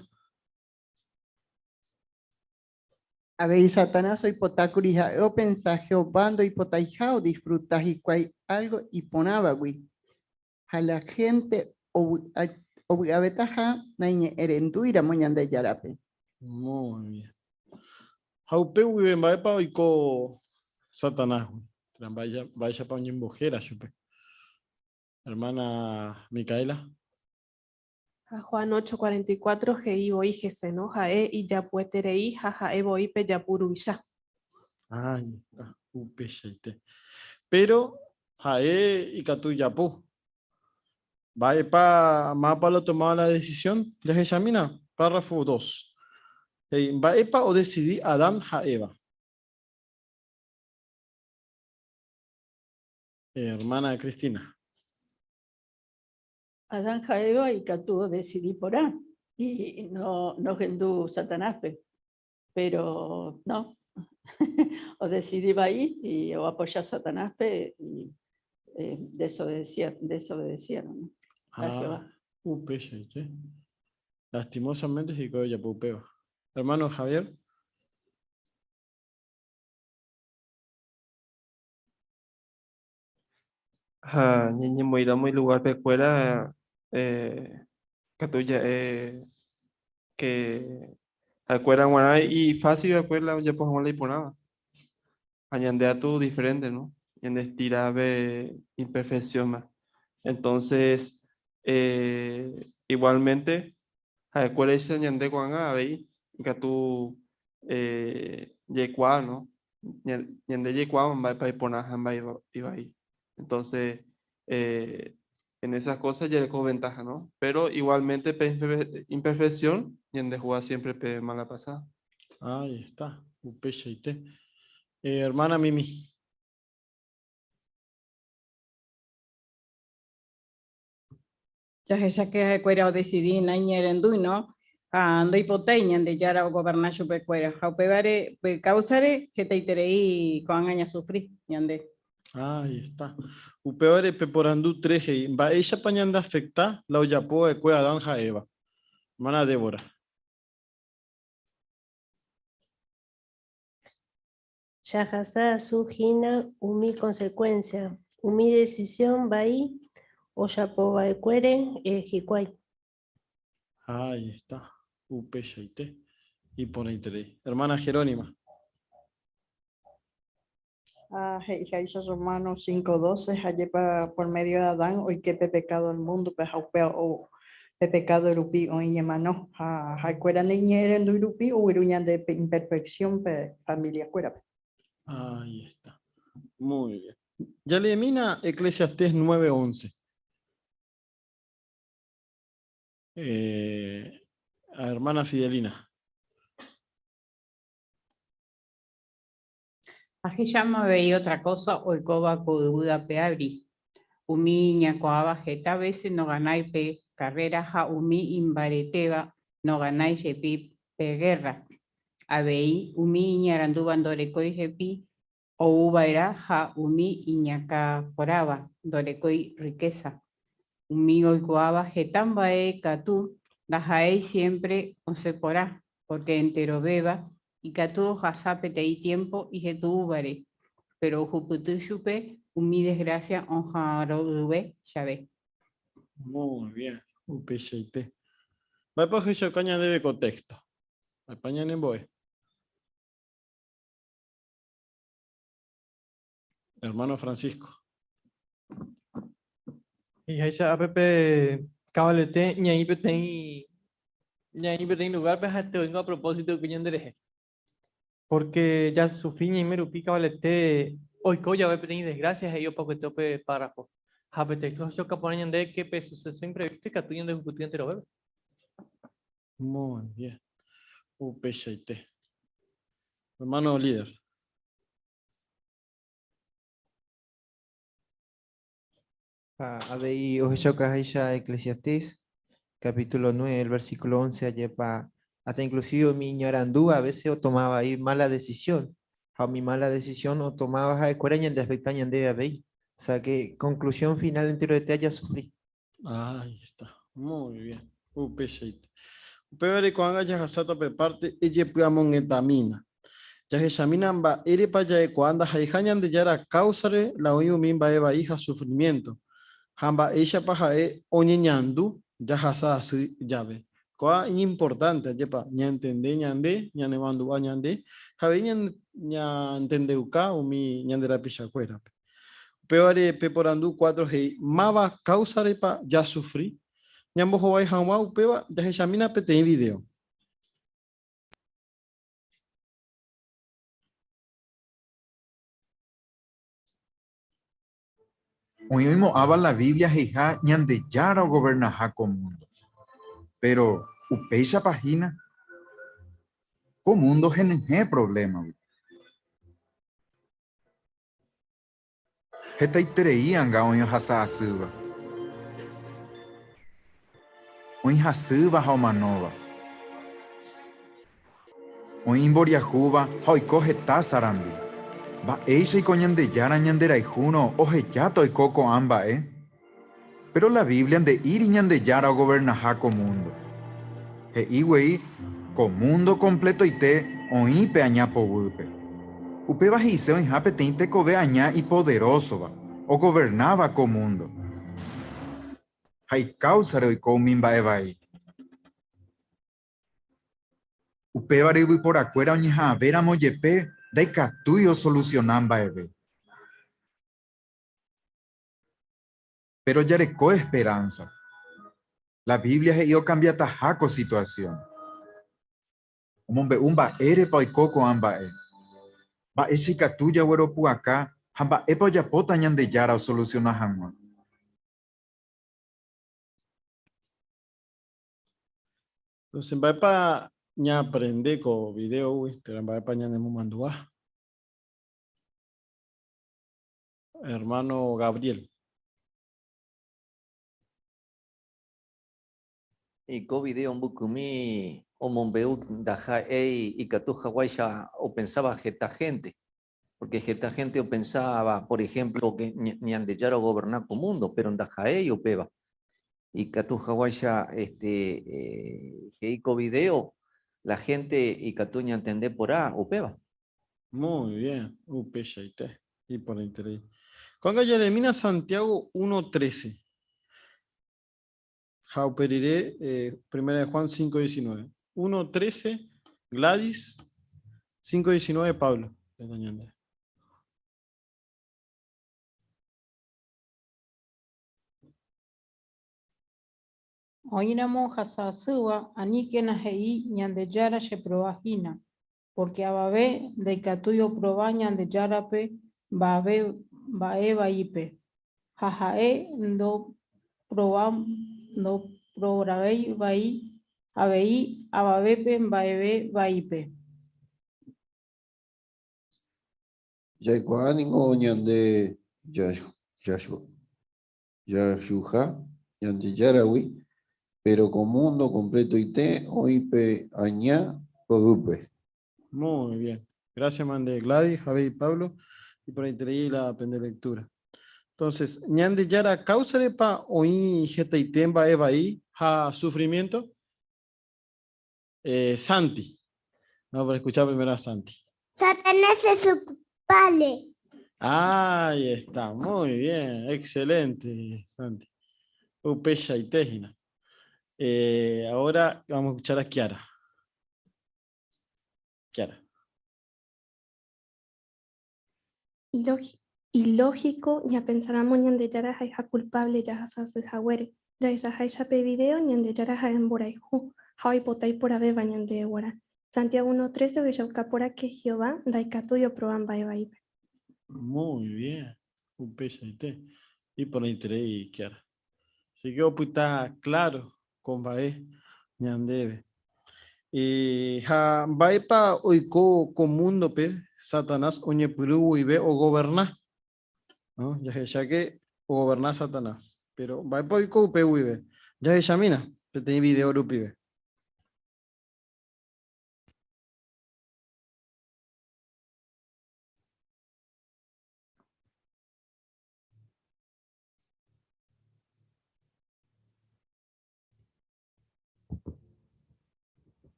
Avei Satanás oipotákuri ha'e opensa Jehová ndoipotaiha odisfruta hikuái álgo iporãvagui, ha la hénte ovy'avetaha naiñe'ẽrendúiramo Ñandejárape. Muy bien. Ha upe guive mba'épa oiko Satanásgui? Térã mba'éichapa oñembohéra chupe? Hermana Micaela. Ha Juan 8:44 he'i voi hese, no? Ha'e ijapueterei ha ha'e voi pe japu ruvicha. Ahí está, upeichaite. Péro ha'e ikatu ijapu. Mba'épa, mávapa la otomáva la decisión? Jahechamína, párrafo 2. He'i, mba'épa odesidi Adán ha Eva? Hermana Cristina. Adán ha Eva ikatu odesidi porã y no nohendu Satanáspe, pero no, odesidi vai y oapoya Satanáspe y desobedecieron, ¿no? a Jehová. Ah, upeichaite. Lastimosamente hikuái ojapo upéva. Hermano Javier. Ha ñañemoĩramo ilugarpekuéra eh, katu ja'e ke ha'ekuéra g̃uarã ifásil va'ekue la ojapo hag̃ua la iporãva. Ha ñande atu diferente, no? Ñande estira pe imperfección-ma. Entonces. Eh, igualmente, ha'ekuéraicha ñande ko'ág̃a avei ikatu eh, jaikuaa, no? Ñande jaikuaáma mba'épa iporã ha mba'e ivai. Entonces, eh, en esas cosas jareko ventaja, no? Pero igualmente pe imperfección ñande juega siempre pe mala pasada. Ahí está, upeichaite. Eh, hermana Mimi. Jahecháke ha'ekuéra odesidi naiñe'ẽrendúi, no? Ha ndoipotái Ñandejára ogoverna chupekuéra. Ha upévare, pe káusare hetaiterei ko'ág̃a ñasufri ñande. Ahí está. Upévare pe porandu tres he'i, Mba'éichapa ñandeafekta la ojapo va'ekue Adán ha Eva? Hermana Débora. Jahasa asy hína umi consecuencia, umi decisión vai ojapova'ekuére hikuái. Ahí está. Upeichaite. Iporãiterei. Hermana Jerónima. Ha he'iháicha Romanos 5:12, Ha'épa por medio de Adán oike pe pecado al mundo-pe ha upéva ou pe pecado rupi oĩ ñemano, ha ha'ekuéra naiñe'ẽrendúi rupi ogueru ñande pe imperfección pe familia-kuérape. Ahí está. Muy bien. Jaleemína Eclesiastés 9:11. Eh, a hermana Fidelina. Ahecháma avei otra kósa oikóva ko yvy ape ári, umi iñakuaáva heta vése noganái pe karréra ha umi imbaretéva noganái jepi pe gérra. Avei, umi iñarandúva ndorekói jepi ouva'erã ha umi iñakãporãva ndorekói rrikésa. Umi oikuaáva heta mba'e katu ndaha'éi siémpre osẽ porã, pórke enterovéva Ikatu ohasa peteĩ tiémpo ijetu'úvare, péro ohupyty chupe umi desgrásia oha'arõ'ỹve jave. Muy bien, upeichaite. Mba'épa ohechauka ñandéve ko téxto? Mba'épa ñanembo'e? Hermano Francisco. He'iháicha ápe pe kavalete ñaĩ peteĩ ñaĩ peteĩ lugárpe ha ha'ete oĩngo a propósito oiko ñanderehe. Pórke jasufri ñaime rupi kavalete oiko jave peteĩ desgrásia he'i opakuete upe párrafo. Ha pe téxto ohechoka porã ñandéve ke pe suceso imprevisto ikatu ñandehupyty enterovépe. Muy bien. Upeichaite. Hermano líder. Ha avei ohechaukaháicha Eclesiastés capítulo 9, el versículo 11, ajépa hasta inclusive umi iñarandúva a veces otomaba ahí mala decisión, ha umi mala decisión otomáva ha'ekuéra ñandeafecta ñandéve avei. O sea que conclusión final enteroete ajasufri. Ahí está. Muy bien. Upeichaite. Upévare ko'ág̃a jahasáta pe parte ejepy'amongetamína. Jahechamína mba'érepa ja'ekuaa ndaha'eiha Ñandejára káusare la oĩ umi mba'e vai ha sufrimiénto, ha mba'éichapa ha'e oñeñandu jahasa asy jave. Kóa iñimportánte, ajépa ñantende ñande, ñanemandu'a ñande, ha avei ñantendeuka umi ñande rapichakuérape. Upévare pe porandu cuatro he'i, Máva káusarepa jasufri? Ñambohovái hag̃ua upéva jahechamína peteĩ vidéo. Oĩ oimo'ãva la Biblia he'iha Ñandejára ogovernaha ko múndo. Péro, upéichapa hína? Ko múndo henyhẽ provlémagui. Hetaiterei anga oĩ ohasa asýva. Oĩ hasýva ha omanóva. Oĩ imboriahúva ha oiko heta sarambi. Mba'éichaiko Ñandejára ñanderayhúrõ ohejáta oiko ko'ã mba'e? Péro la Biblia nde'íri Ñandejára ogovernaha ko múndo. He'i guei ko múndo kompletoite oĩ pe aña poguýpe. Upéva he'ise oĩha peteĩ tekove aña ipoderósova, ogovernáva ko múndo. Ha ikáusare oiko umi mba'e vai. Upévare yvyporakuéra oñeha'ãvéramo jepe ndaikatúi osolusiona mba'eve. Péro jareko esperánsa. La Biblia he'i okambiataha ko situasión. Omombe'u mba'érepa oiko ko'ã mba'e. Mba'éicha ikatu jagueropu'aka ha mba'épa ojapóta Ñandejára osolusiona hag̃ua. Entonces, mba'épa ñaaprende ko videogui térã mba'épa ñanemomandu'a? Hermano Gabriel. Ko video mbykymi omombe'u ndaha'éi ikatu haguáicha opensáva heta hénte. Pórke heta hénte opensáva, por ehémplo, ke Ñandejára ogoverna ko múndo, péro ndaha'éi upéva. Ikatu haguáicha este, he'i ko video, la hénte ikatu ñantende porã upéva. Muy bien, upeichaite, iporãiterei. Ko'ág̃a Jeremías Santiago 1.13. Ha upe rire, eh, primera de Juan 5.19. 1.13, Gladys, 5.19, Pablo. Oĩramo ohasa asýva, aníkena he'i Ñandejára cheprova hína, pórke avave ndaikatúi oprova Ñandejárape mba'eve mba'e vaípe, ha ha'e ndoprovavéi vai avei avavépe mba'eve vaípe. Jaikuaa ningo ñande jayhuha Ñandejáragui, péro ko múndo kompletoite oĩ pe aña poguýpe. Muy bien. Gracias, mande Gladys, Javi y Pablo. Iporãiterei la pende lectura. Entonces, Ñandejára káusarepa oĩ hetaite mba'e vai ha sufrimiento? Eh, Santi. Vamos a escuchar primero a Santi. Satanás es su culpable. Ahí está, muy bien, excelente, Santi. Upeichaite hína. Eh, ahora vamos a escuchar a Kiara. Kiara. Ilógiko ñapensáramo Ñandejára ha'eha kulpávle jahasa asy haguére. Jahechaháicha pe vidéo, Ñandejára ha'e mborayhu ha oipota iporãvéva ñandéve guarã. Santiago 1:13 ohechauka porã ke Jehová ndaikatúi oprova mba'e vaípe. Muy bien, upeichaite. Iporãiterei, Kiara. Así que opyta claro ko mba'e ñandéve. Ha mba'épa oiko ko múndope Satanás oñepyrũ guive ogoverna? No? Jahecháke ogoverna Satanás. Péro mba'épa oiko upe guive? Jahechamína peteĩ vidéo rupive.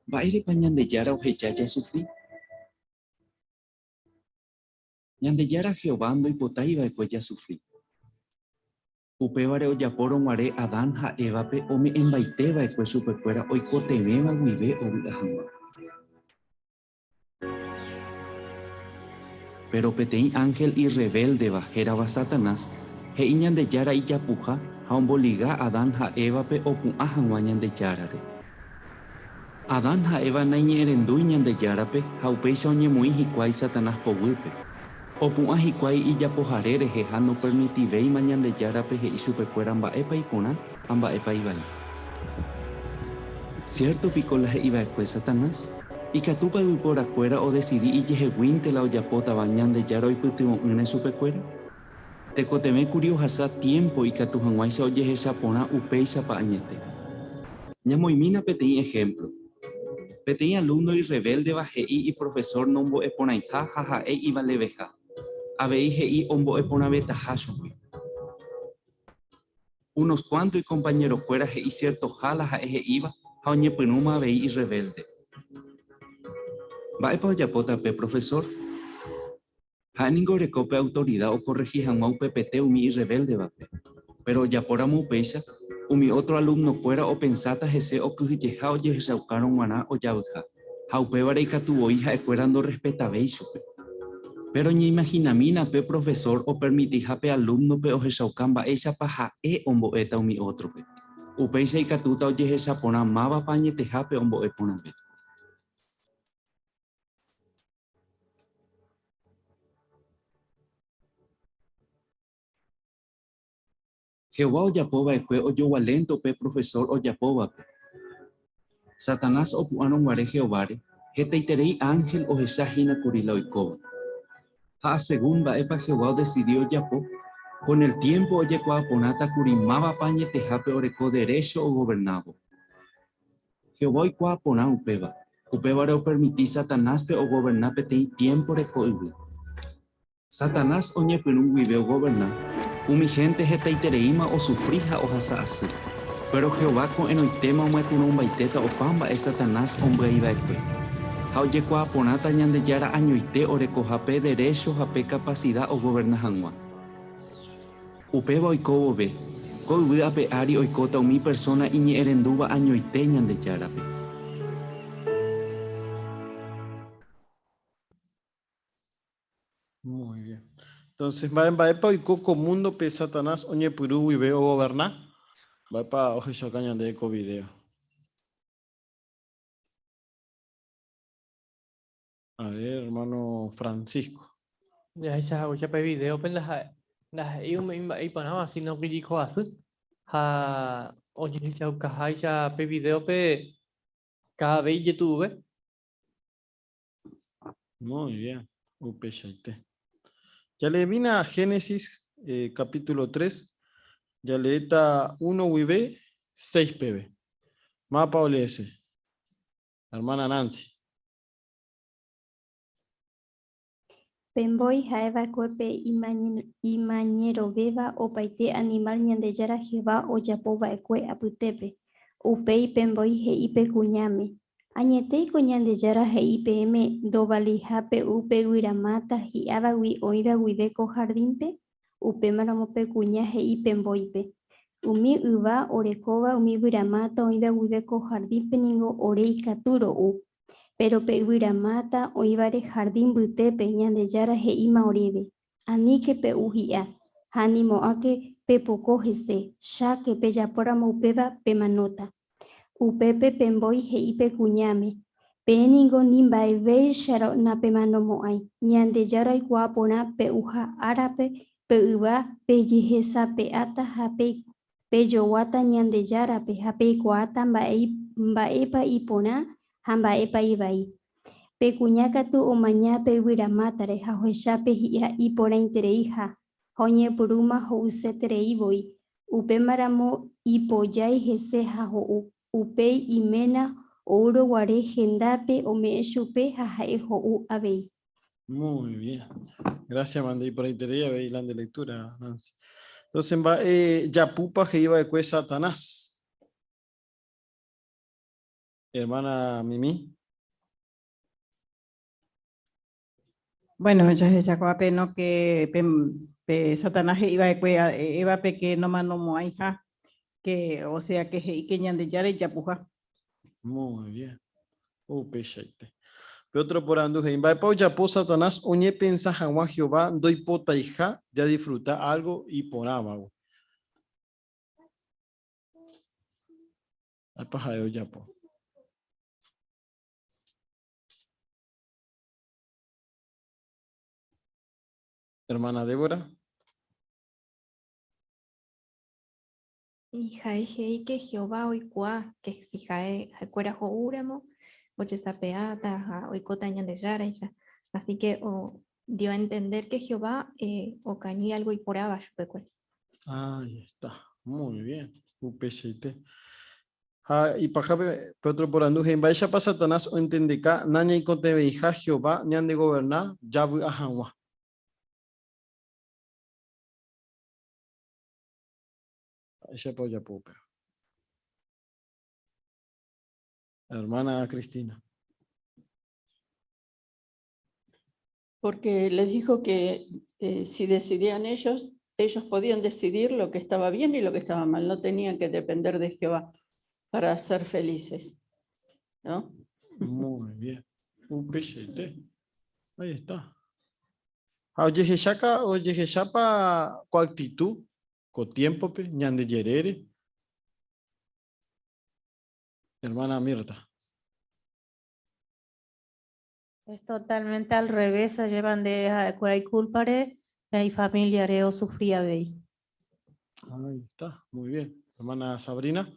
Mba'érepa Ñandejára oheja jasufri? Ñandejára Jehová ndoipotái va'ekue jasufri. Upévare ojapórõ guare Adán ha Évape ome'ẽmbaite va'ekue chupekuéra oikotevẽva guive ovy'a hag̃ua. Péro peteĩ ánhel irrevéldeva hérava Satanás, he'i Ñandejára ijapuha ha omboliga Adán ha Évape opu'ã hag̃ua Ñandejárare. Adán ha Eva naiñe'ẽrendúi Ñandejárape ha upéicha oñemoĩ hikuái Satanás poguýpe. Opu'ã hikuái ijapohare rehe ha nopermitivéima Ñandejárape he'i chupekuéra mba'épa iporã ha mba'épa ivai. Siérto piko la he'iva'ekue Satanás? Ikatúpa yvyporakuéra odesidi ijeheguínte la ojapótava Ñandejára oipytyvõ'ỹre chupekuéra? Tekotevẽ kuri ohasa tiémpo ikatu hag̃uáicha ojehecha porã upéichapa añete. Ñamoĩmína peteĩ ehémplo. Peteĩ alúmno irrevéldeva he'i iprofesór nombo'eporãiha ha ha'e ivaleveha. Avei he'i ombo'eporãvetaha chugui. Unos kuánto ikompañerokuéra he'i siertoha la ha'e he'íva ha oñepyrũma avei irrevélde. Mba'épa ojapóta pe profesór? Ha'e ningo oreko pe autorida okorrehi hag̃ua upepete umi irrevéldevape. Péro ojapóramo upéicha, umi ótro alumnokuéra opensáta hese okyhyjeha ojehechaukárõ g̃uarã ojavyha, ha upévare ikatu voi ha'ekuéra ndorrespetavéi chupe. Péro ñaimahinamína pe profesór opermitiha pe alúmnope ohechauka mba'éichapa ha'e ombo'éta umi ótrope. Upéicha ikatúta ojehecha porã mávapa añetehápe ombo'e porãve. Jehová ojapo va'ekue ojogualénte upe profesór ojapóvape. Satanás opu'ãrõ guare Jehováre, hetaiterei ánhel ohecha hína kuri la oikóva. Ha asegún mba'épa Jehová odesidi ojapo, kon el tiémpo ojekuaa porãta kuri mávapa añetehápe oreko derécho ogovernávo. Jehová oikuaa porã upéva, upévare opermiti Satanáspe ogoverna peteĩ tiémpore ko yvy. Satanás oñepyrũ guive ogoverna, umi hénte hetaitereíma osufri ha ohasa asy. Péro Jehová ko'ẽrõitéma omyatyrõmbaitéta opa mba'e Satanás ombyai va'ekue. Ha ojekuaa porãta Ñandejára añoite orekoha pe derécho ha pe kapasida ogoverna hag̃ua. Upéva oiko vove, ko yvy ape ári oikóta umi persóna iñe'ẽrendúva añoite Ñandejárape. Muy bien. Entonces, mba'e mba'épa oiko ko múndope Satanás oñepyrũ guive ogoverna? Mba'épa ohechauka ñandéve ko video? A ver, hermano Francisco. Jahecha haguéicha pe videópe ndaha'éi umi mba'e iporãva, sino que jeiko asy. Ha ojehechaukaháicha pe videópe cada vez ijetu'uve. Muy bien, upeichaite. Jaleemína Génesis eh, capítulo 3, jaleéta 1 guive 6 peve. Mapa oleese. Hermana Nancy. Pe mbói ha'eva'ekue pe imañerovéva opaite animál Ñandejára Jehová ojapova'ekue apytépe. Upéi pe mbói he'i pe kuñáme, Añetéiko Ñandejára he'i peẽme ndovaleiha pe'u pe yvyramáta hi'ávagui oĩva guive ko hardínpe? Upémaramo pe kuña he'i pe mbóipe, Umi yva orekóva umi yvyramáta oĩva guive ko hardínpe ningo ore ikatu ro'u. Péro pe yvyramáta oĩvare hardín mbytépe Ñandejára he'íma oréve, Aníke pe'u hi'a, ha animo'ãke pepoko hese, cháke pejapóramo upéva pemanóta. Upépe pe mbói he'i pe kuñáme, Peẽ ningo ni mba'evéicharõ napemanomo'ãi, Ñandejára oikuaa porã pe'uha árape pe yva pejehesape'áta ha pejoguáta Ñandejárape ha peikuaáta mba'épa iporã ha mba'épa ivai. Pe kuña katu omaña pe yvyramátare ha ohecha pe hi'a iporãitereiha, ha oñepyrũma ho'useterei voi. Upémaramo ipojái hese ha ho'u. Upéi iména oúrõ guare hendápe ome'ẽ chupe ha ha'e ho'u avei. Muy bien. Gracias, mande iporãiterei avei la nde lectura, Nancy. Entonces, mba'e japúpa he'i va'ekue Satanás? Hermana Mimi. Bueno, jahechakuaa pe no que pe, pe Satanás he'i va'ekue Évape que nomanomo'ãiha, que o sea que he'i que Ñandejára ijapuha. Muy bien. Upeichaite. Pe otro porandu he'i, mba'épa ojapo Satanás oñepensa hag̃ua Jehová ndoipotaiha jadisfruta algo iporãvagui? Mba'épa ha'e ojapo? Hermana Débora. Ha'e he'i ke Jehová oikuaa ke si ha'e ha'ekuéra ho'úramo ojesape'áta ha oikóta Ñandejáraicha. Así que o, dio a entender que Jehová eh, okañy algo iporãva chupekuéra. Ahí está, muy bien. Upeichaite. Ha ipahápe pe otro porandu he'i, Mba'éichapa Satanás oentendeka nañaikotevẽiha Jehová ñandegoverna javy'a hag̃ua? Mba'éichapa ojapo upéva? Hermana Cristina. Porque les dijo que eh, si decidían ellos, ellos podían decidir lo que estaba bien y lo que estaba mal, no tenían que depender de Jehová para ser felices. ¿No? Muy bien. Upeichaite. Ahí está. Ha ojehecháka ojehechápa ko actitud ko tiempo-pe ñande jerére? Hermana Mirta. Es totalmente al revés, se llevan de ha'ekuéra ikúlpare, ha ifamiliare osufri avei. Ahí está, muy bien. Hermana Sabrina.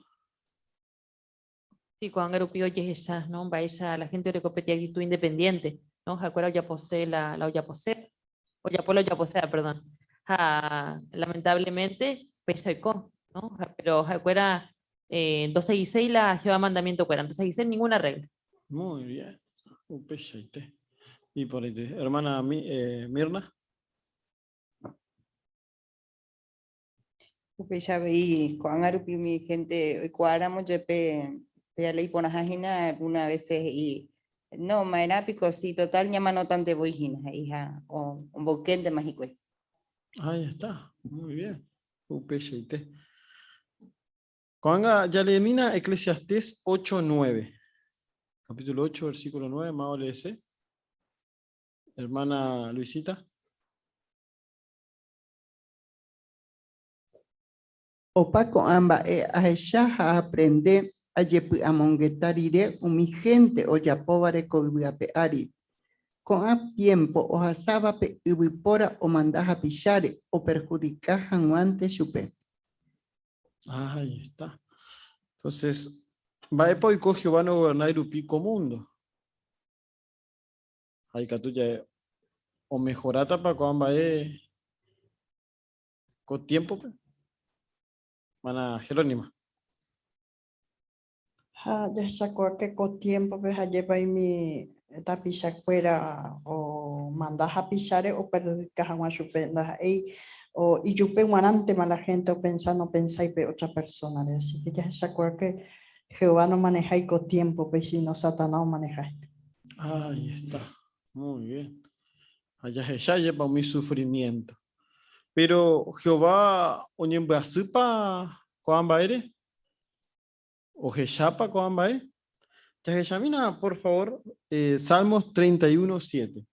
Sí, ko'ág̃a rupi ojehecha, ¿no? Mba'éicha la gente oreko peteĩ actitud independiente, ¿no? Ha'ekuéra ojapose la, la ojapose, ojapo la ojaposéva, perdón. Ha lamentablemente péicha oiko, ¿no? Ha, pero ha'ekuéra eh, ndosegiséi la Jehová mandamiento-kuéra, ndosegiséi ninguna regla. Muy bien. Upeichaite. Iporãite. Hermana eh, Mirna. Upéicha avei ko'ág̃a rupi umi hénte oikuaáramo jepe pe léi porãha hína, algúna vése he'i, No, ma'erã piko, si totál ñamanótante voi hína, he'i ha omboykéntema hikuái. Ahí está, muy bien. Upeichaite. Ko'ág̃a jaleemína Eclesiastés 8, 9. Capítulo 8, versículo 9, máva oleese. Hermana Luisita. Opa ko'ã mba'e ahecha ha aaprende ajepy'amongeta rire umi hénte ojapóvare ko yvy ape ári. Ko'ã tiémpo ohasávape yvypóra omanda hapicháre operhudika hag̃uánte chupe. Ahí está. Entonces, mba'épa oiko Jehová nogovernái rupi ko múndo? Ha ikatu ja'e, omehorátapa ko'ã mba'e ko tiémpope? Hermana Jerónima. Ha jahechakuaáke ko tiémpope ha jepa umi tapichakuéra omanda hapicháre operhudika hag̃ua chupe, ndaha'éi ijupe g̃uarãntema la hénte opensa nopensái pe ótra persónare. Así ke jahechakuaáke Jehová nomanehái ko tiémpope, síno Satanás omaneha. Ahí está. Muy bien. Ha jahecha jepa umi sufrimiento. Pero Jehová oñembyasýpa ko'ã mba'ére? Ohechápa ko'ã mba'e? Jahechamína, por favor, eh, Salmos 31, 7.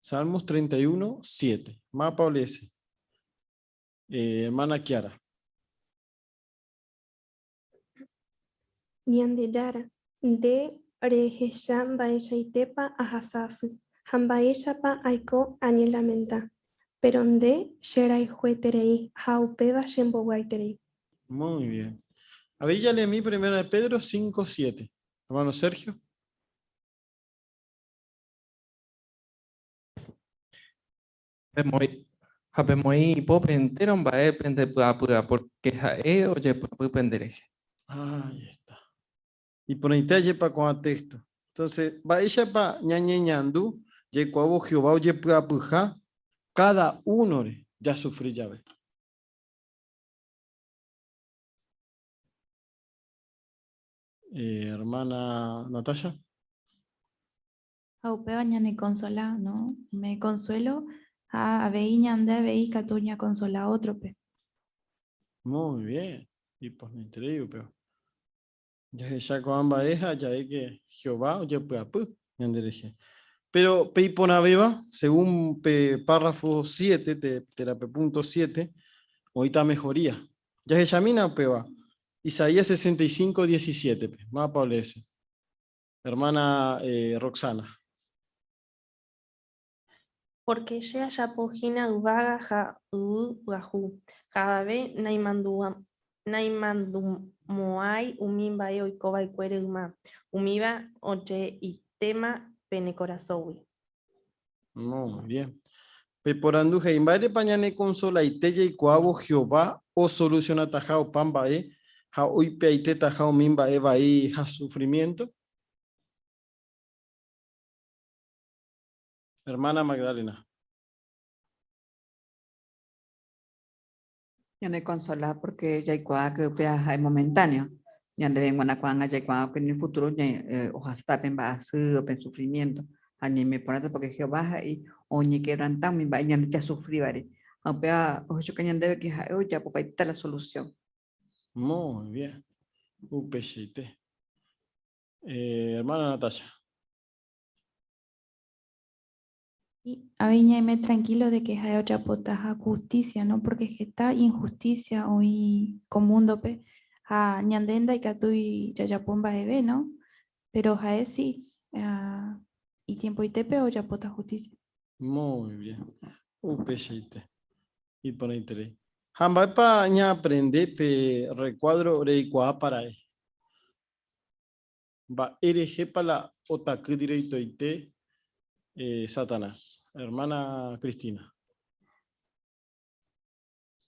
Salmos 31, 7. Mapa oleese. Eh, hermana Kiara. Ñandejára, nde rehecha mba'eichaitépa ahasa asy ha mba'éichapa aiko añelamenta, péro nde cherayhueterei ha upéva chembovy'aiterei. Muy bien. Avei jaleemi Primera de Pedro 5, 7. Hermano Sergio. Pemoĩ, ha pemoĩ ipópe entéro mba'e pendepy'apýva, pórke ha'e ojepy'apy penderehe. Ahí está. Iporãite ajépa ko'ã téxto. Entonces, mba'éichapa ñañeñandu jaikuaávo Jehová ojepy'apyha káda únore jasufri jave? Eh, hermana Natasha. Ha upéva ñanekonsola, no? Me consuelo ha avei ñande avei ikatu ñakonsola ótrope. Muy bien. Iporãiterei upéva. Jahecha ko'ã mba'e ha ja'e que Jehová ojepy'apy ñanderehe. Pero pe iporãvéva, según pe párrafo 7, térã pe punto 7, oĩta mejoría. Jahechamína upéva. Isaías 65, 17-pe. Mávapa oleese? Hermana eh, Roxana. Pórke che ajapo hína yvága ha yvy pyahu, ha avave naimandu'amo'ãi umi mba'e oiko va'ekuére yma, umíva oje'itéma pene korasõgui. Muy bien. Peporandu he'i, Mba'érepa ñanekonsolaite jaikuaávo Jehová osolusionataha opa mba'e ha oipe'aitetaha umi mba'e vai ha sufrimiénto? Hermana Magdalena. Ñanekonsola porque jaikuaa que upéva ha'e momentáneo. Ñandéve g̃uarã ko'ág̃a jaikuaa que en el futuro ohasata pe mba'asy o pe sufrimiento. Ha ñaime porãta porque Jehová he'i oñequebranta umi mba'e ñande jasufrívare. Ha upéva ohechuka ñandéve que ha'e ojapopaite la solución. Muy bien. Upeichaite. Eh, hermana Natasha. Y avei ñaime tranquilo de que ha'e ojapotaha justicia, ¿no? Porque heta injusticia oĩ ko mundo-pe ha ñande ndaikatúi jajapo mba'eve, ¿no? Pero ha'e sí, ah, itiempoitépe ojapóta justicia. Muy bien. Upeichaite. Iporãiterei. Ha mba'épa ñaaprende pe recuadro reikuaápa ra'e? Mba'e rehépa la otaky directoite Satanás? Hermana Cristina.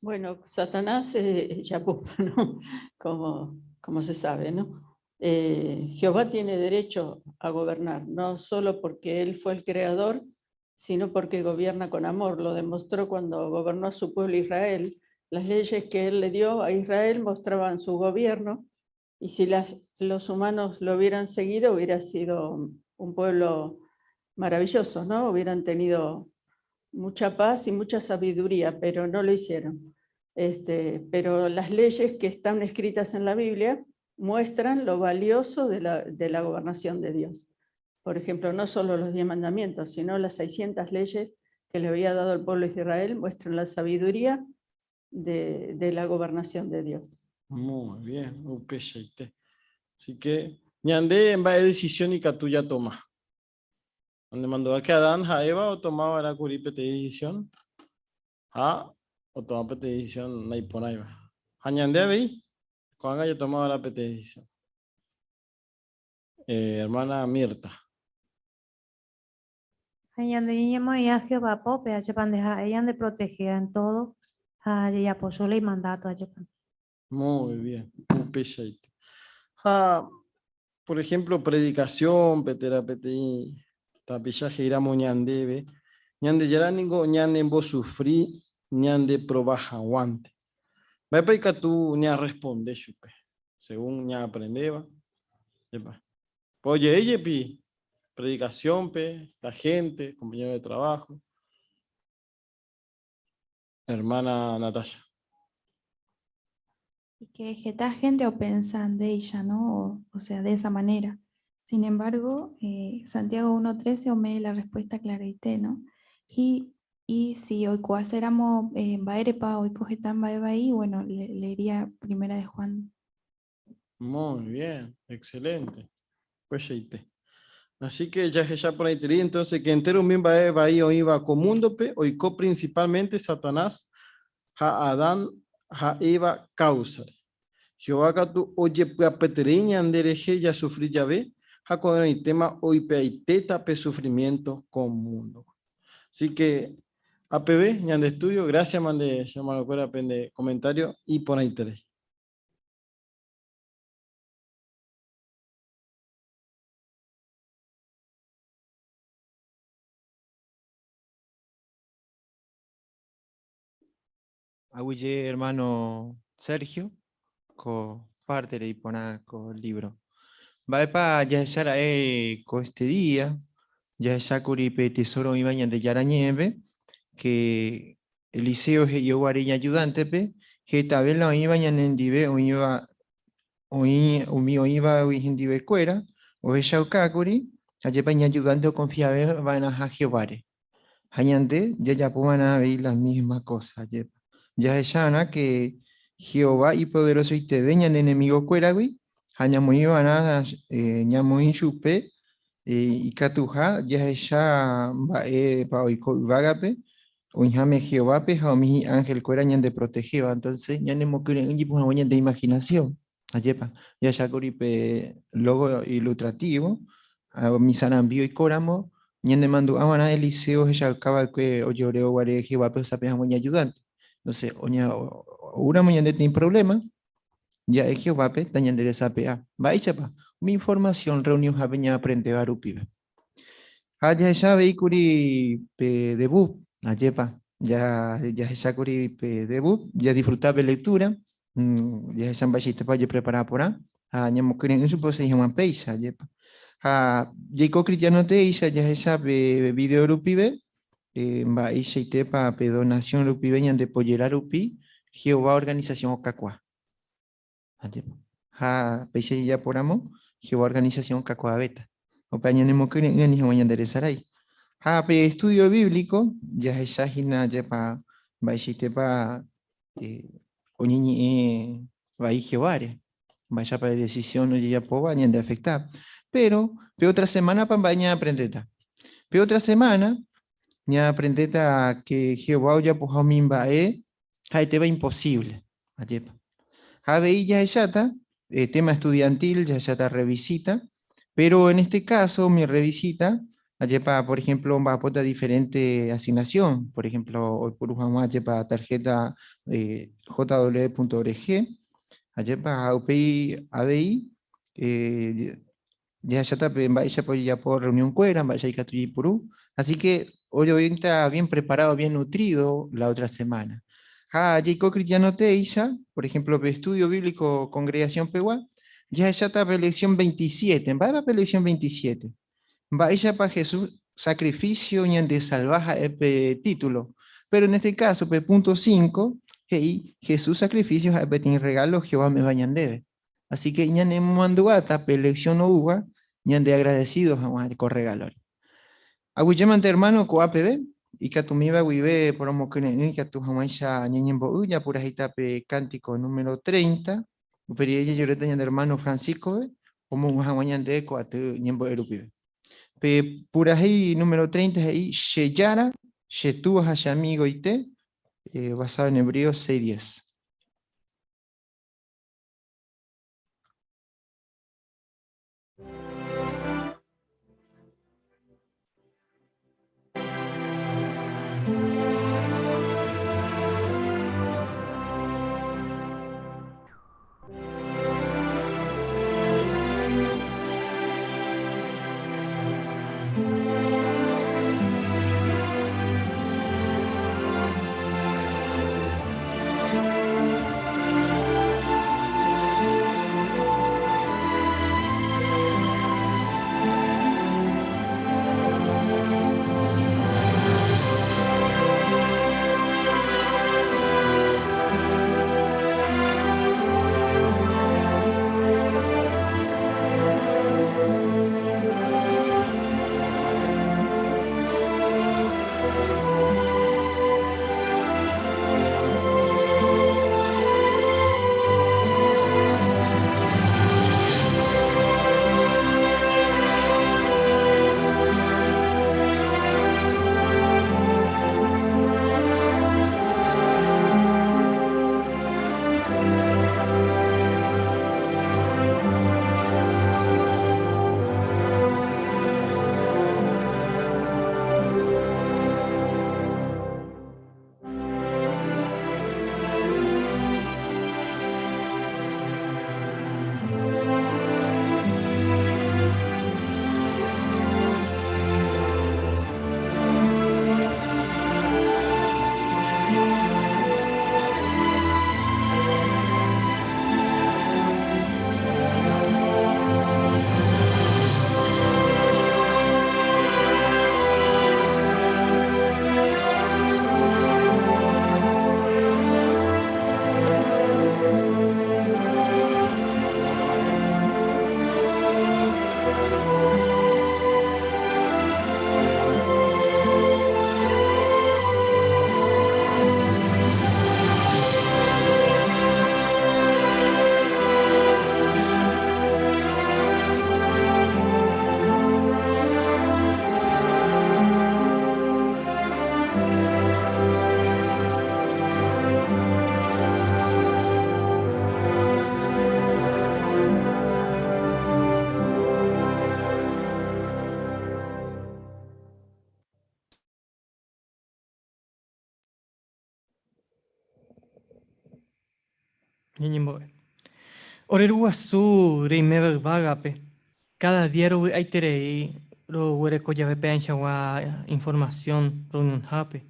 Bueno, Satanás es japu, ¿no? Como, como se sabe, ¿no? Jehová tiene derecho a gobernar, no solo porque Él fue el creador, sino porque gobierna con amor. Lo demostró cuando gobernó a su pueblo Israel. Las leyes que Él le dio a Israel mostraban su gobierno, y si los humanos lo hubieran seguido, hubiera sido un pueblo maravilloso, ¿no? Hubieran tenido mucha paz y mucha sabiduría, pero no lo hicieron. Pero las leyes que están escritas en la Biblia muestran lo valioso de la gobernación de Dios. Por ejemplo, no solo los 10 mandamientos, sino las 600 leyes que le había dado al pueblo de Israel muestran la sabiduría de la gobernación de Dios. Muy bien, upeichaite. Así que, ñande mba'e decisión ikatu jatoma. Donde mandó a que Adán ha Eva otomaba era kuri peteĩ decisión, ha otoma peteĩ decisión naiporãiva. Ha ñande avei, ko'ág̃a jatomava era peteĩ decisión. Hermana Mirta. Ha ñande ñañemoĩha Jehová pópe, ajépa nde ha'e ñandeprotegea en todo ha jajapo solo imandato, ajépa. Muy bien, upeichaite. Ha, por ejemplo, predicación, térã peteĩ tapicha he'íramo ñandéve, Ñandejára ningo ñanembosufri ñandeprova haguãnte. Mba'épa ikatu ñarresponde chupe, según ñaaprendéva? Epa. Oje'e jepi predicación-pe, la gente, compañero de trabajo. Hermana Natalia. Y que heta gente opensa ndéicha, ¿no? O sea, de esa manera. Sin embargo, Santiago 1.13 ome'ẽ la respuesta claraite, ¿no? Y si oikuaaséramo mba'érepa oiko heta mba'e vai, bueno, leería primera de Juan. Muy bien, excelente. Upeichaite. Así que jahecha porãiterei entonces que entero umi mba'e vai oĩva ko múndope oiko principalmente Satanás ha Adán ha Eva káusare. Jehová katu ojepy'apyeterei ñande rehe jasufri jave ha ko'ẽrõitéma oipe'aitéta pe sufrimiento ko múndogui. Así que apeve ñande estudio, gracias mande che hermanokuéra pende comentario iporãiterei. Aguyje hermano Sergio ko parte reiporã ko libro. Mba'épa jahecha ra'e ko este día, jahechákuri pe tesoro oĩva Ñandejára ñe'ẽme, que Eliseo he'i oguare iñayudántepe, hetave la oĩva ñanendive oĩva oĩ umi oĩvagui hendivekuéra, ohechaukákuri ajépa iñajudánte okonfiave va'erãha Jehováre. Ha ñande jajapo va'erã avei la mísma kósa, ajépa. Jahecha va'erã ke Jehová ipoderosoiteve ñane enemigokuéragui ha ñamoĩ va'erã ñamoĩ chupe ikatuha jahecha mba'épa oiko yvágape oĩháme Jehovápe ha umi hi'anhelkuéra ñandeprotehéva. Entonces ñanemokyre'ỹ jepi hag̃ua ñande imaginación. Ajépa, jahechákuri pe logo ilustrativo, umi sarambi oikóramo, ñanemandu'a va'erã Eliseo ohechauka va'ekue ojeoreo guare Jehovápe osape hag̃ua iñayudánte. Entonces, oúramo ñande peteĩ problema, ja'e Jehovápe tañanderesape'a. Mba'éichapa? Umi información reunionhápe ñaaprendéva rupive. Ha jahecha avei kuri pe debut, ajépa, jahecha kuri pe debut, jadisfruta pe lectura, jahecha mba'eichaitépa ojeprepara porã ha ñamokyre'ỹ chupe osegi hag̃ua péicha, ajépa. Ha jaiko cristiano teéicha jahecha pe video rupive mba'eichaitépa pe donación rupive ñandepojera rupi Jehová organización okakuaa. Ajépa. Ha péicha jajapóramo, Jehová organisasiõ okakuaavéta. Upéva ñanemokyre'ỹ ani hag̃ua ñanderesarái. Ha pe estudio bíblico jahecha hína jepa mba'eichaitépa oñeñe'ẽ vai Jehováre, mba'éichapa decisión ojejapóva ñandeafecta. Pero pe otra semana-pa mba'e ñaaprendéta? Pe otra semana ñaaprendéta que Jehová ojapoha umi mba'e ha'etéva imposible. Ajépa. Ha avei jahecháta tema estudiantil, jahecháta revisita, pero en este caso mi revisita, ajépa, por ejemplo, omba'apóta diferente asignación, por ejemplo, oipuru hag̃ua ajépa tarjeta jw.org, ajépa ha upéi avei Jahecháta pe mba'éichapa ojejapo reunión-kuéra, mba'éicha ikatu jaipuru. Así que ojovénta bien preparado, bien nutrido la otra semana. Ha jaiko cristiano teéicha, por ejemplo, pe estudio bíblico congregación pegua, jahecháta pe lección 27. Mba'épa pe lección 27? Mba'éichapa Jesús sacrificio ñandesalva ha'e pe título. Pero en este caso, pe punto 5, he'i Jesús sacrificio ha'e peteĩ regalo Jehová ome'ẽva ñandéve. Así que ñanemomandu'áta pe lección oúva ñande agradecido hag̃ua ko regálore. Aguyjémante hermano ko'a peve, ikatumíva guive poromokyre'ỹ ikatu hag̃uáicha ñañembo'y japurahéita pe cántico número 30, upe rire jajeruréta ñande hermano Francisco-pe omohu'ã hag̃ua ñande ko aty ñembo'e rupive. Pe purahéi número 30 he'i Che Jára, che Túva ha che amigoite, basado en Hebreos 6:10. Ñañembo'e. Ore Ru Guasu reiméva yvágape, káda día rovy'aiterei roguereko jave pe'ãichagua informasión reunionhápe.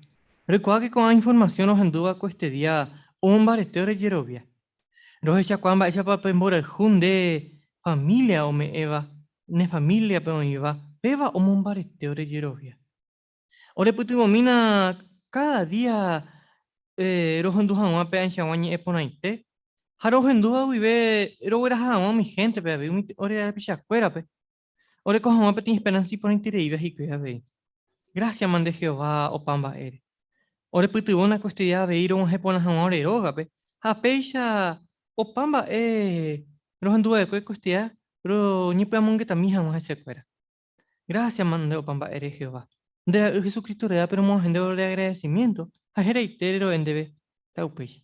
Roikuaáke ko'ã informasión rohendúva ko este día omombarete ore jerovia. Rohechakuaa mba'éichapa pe mborayhu nde familia ome'ẽva, ne familia-pe oĩva, péva omombarete ore jerovia. Orepytyvõmína káda día rohendu hag̃ua pe ãichagua ñe'ẽ porãite ha rohendúva guive rogueraha hag̃ua umi héntepe avei, umi ore rapichakuérape, oreko hag̃ua peteĩ esperánsa iporãitereíva hikuái avei. Grásiama nde Jehová opa mba'ére. Orepytyvõna koestedía avei rog̃uahẽ porã hag̃ua ore rógape, ha péicha opa mba'e rohendu va'ekue koestedía roñepy'amongetami hag̃ua hesekuéra. Grásiama nde opa mba'ére Jehová. Nde Ra'y Jesucristo rérape romog̃uahẽ nde ore agradecimiento ha heraitére ro'e ndéve. Ta'upéicha.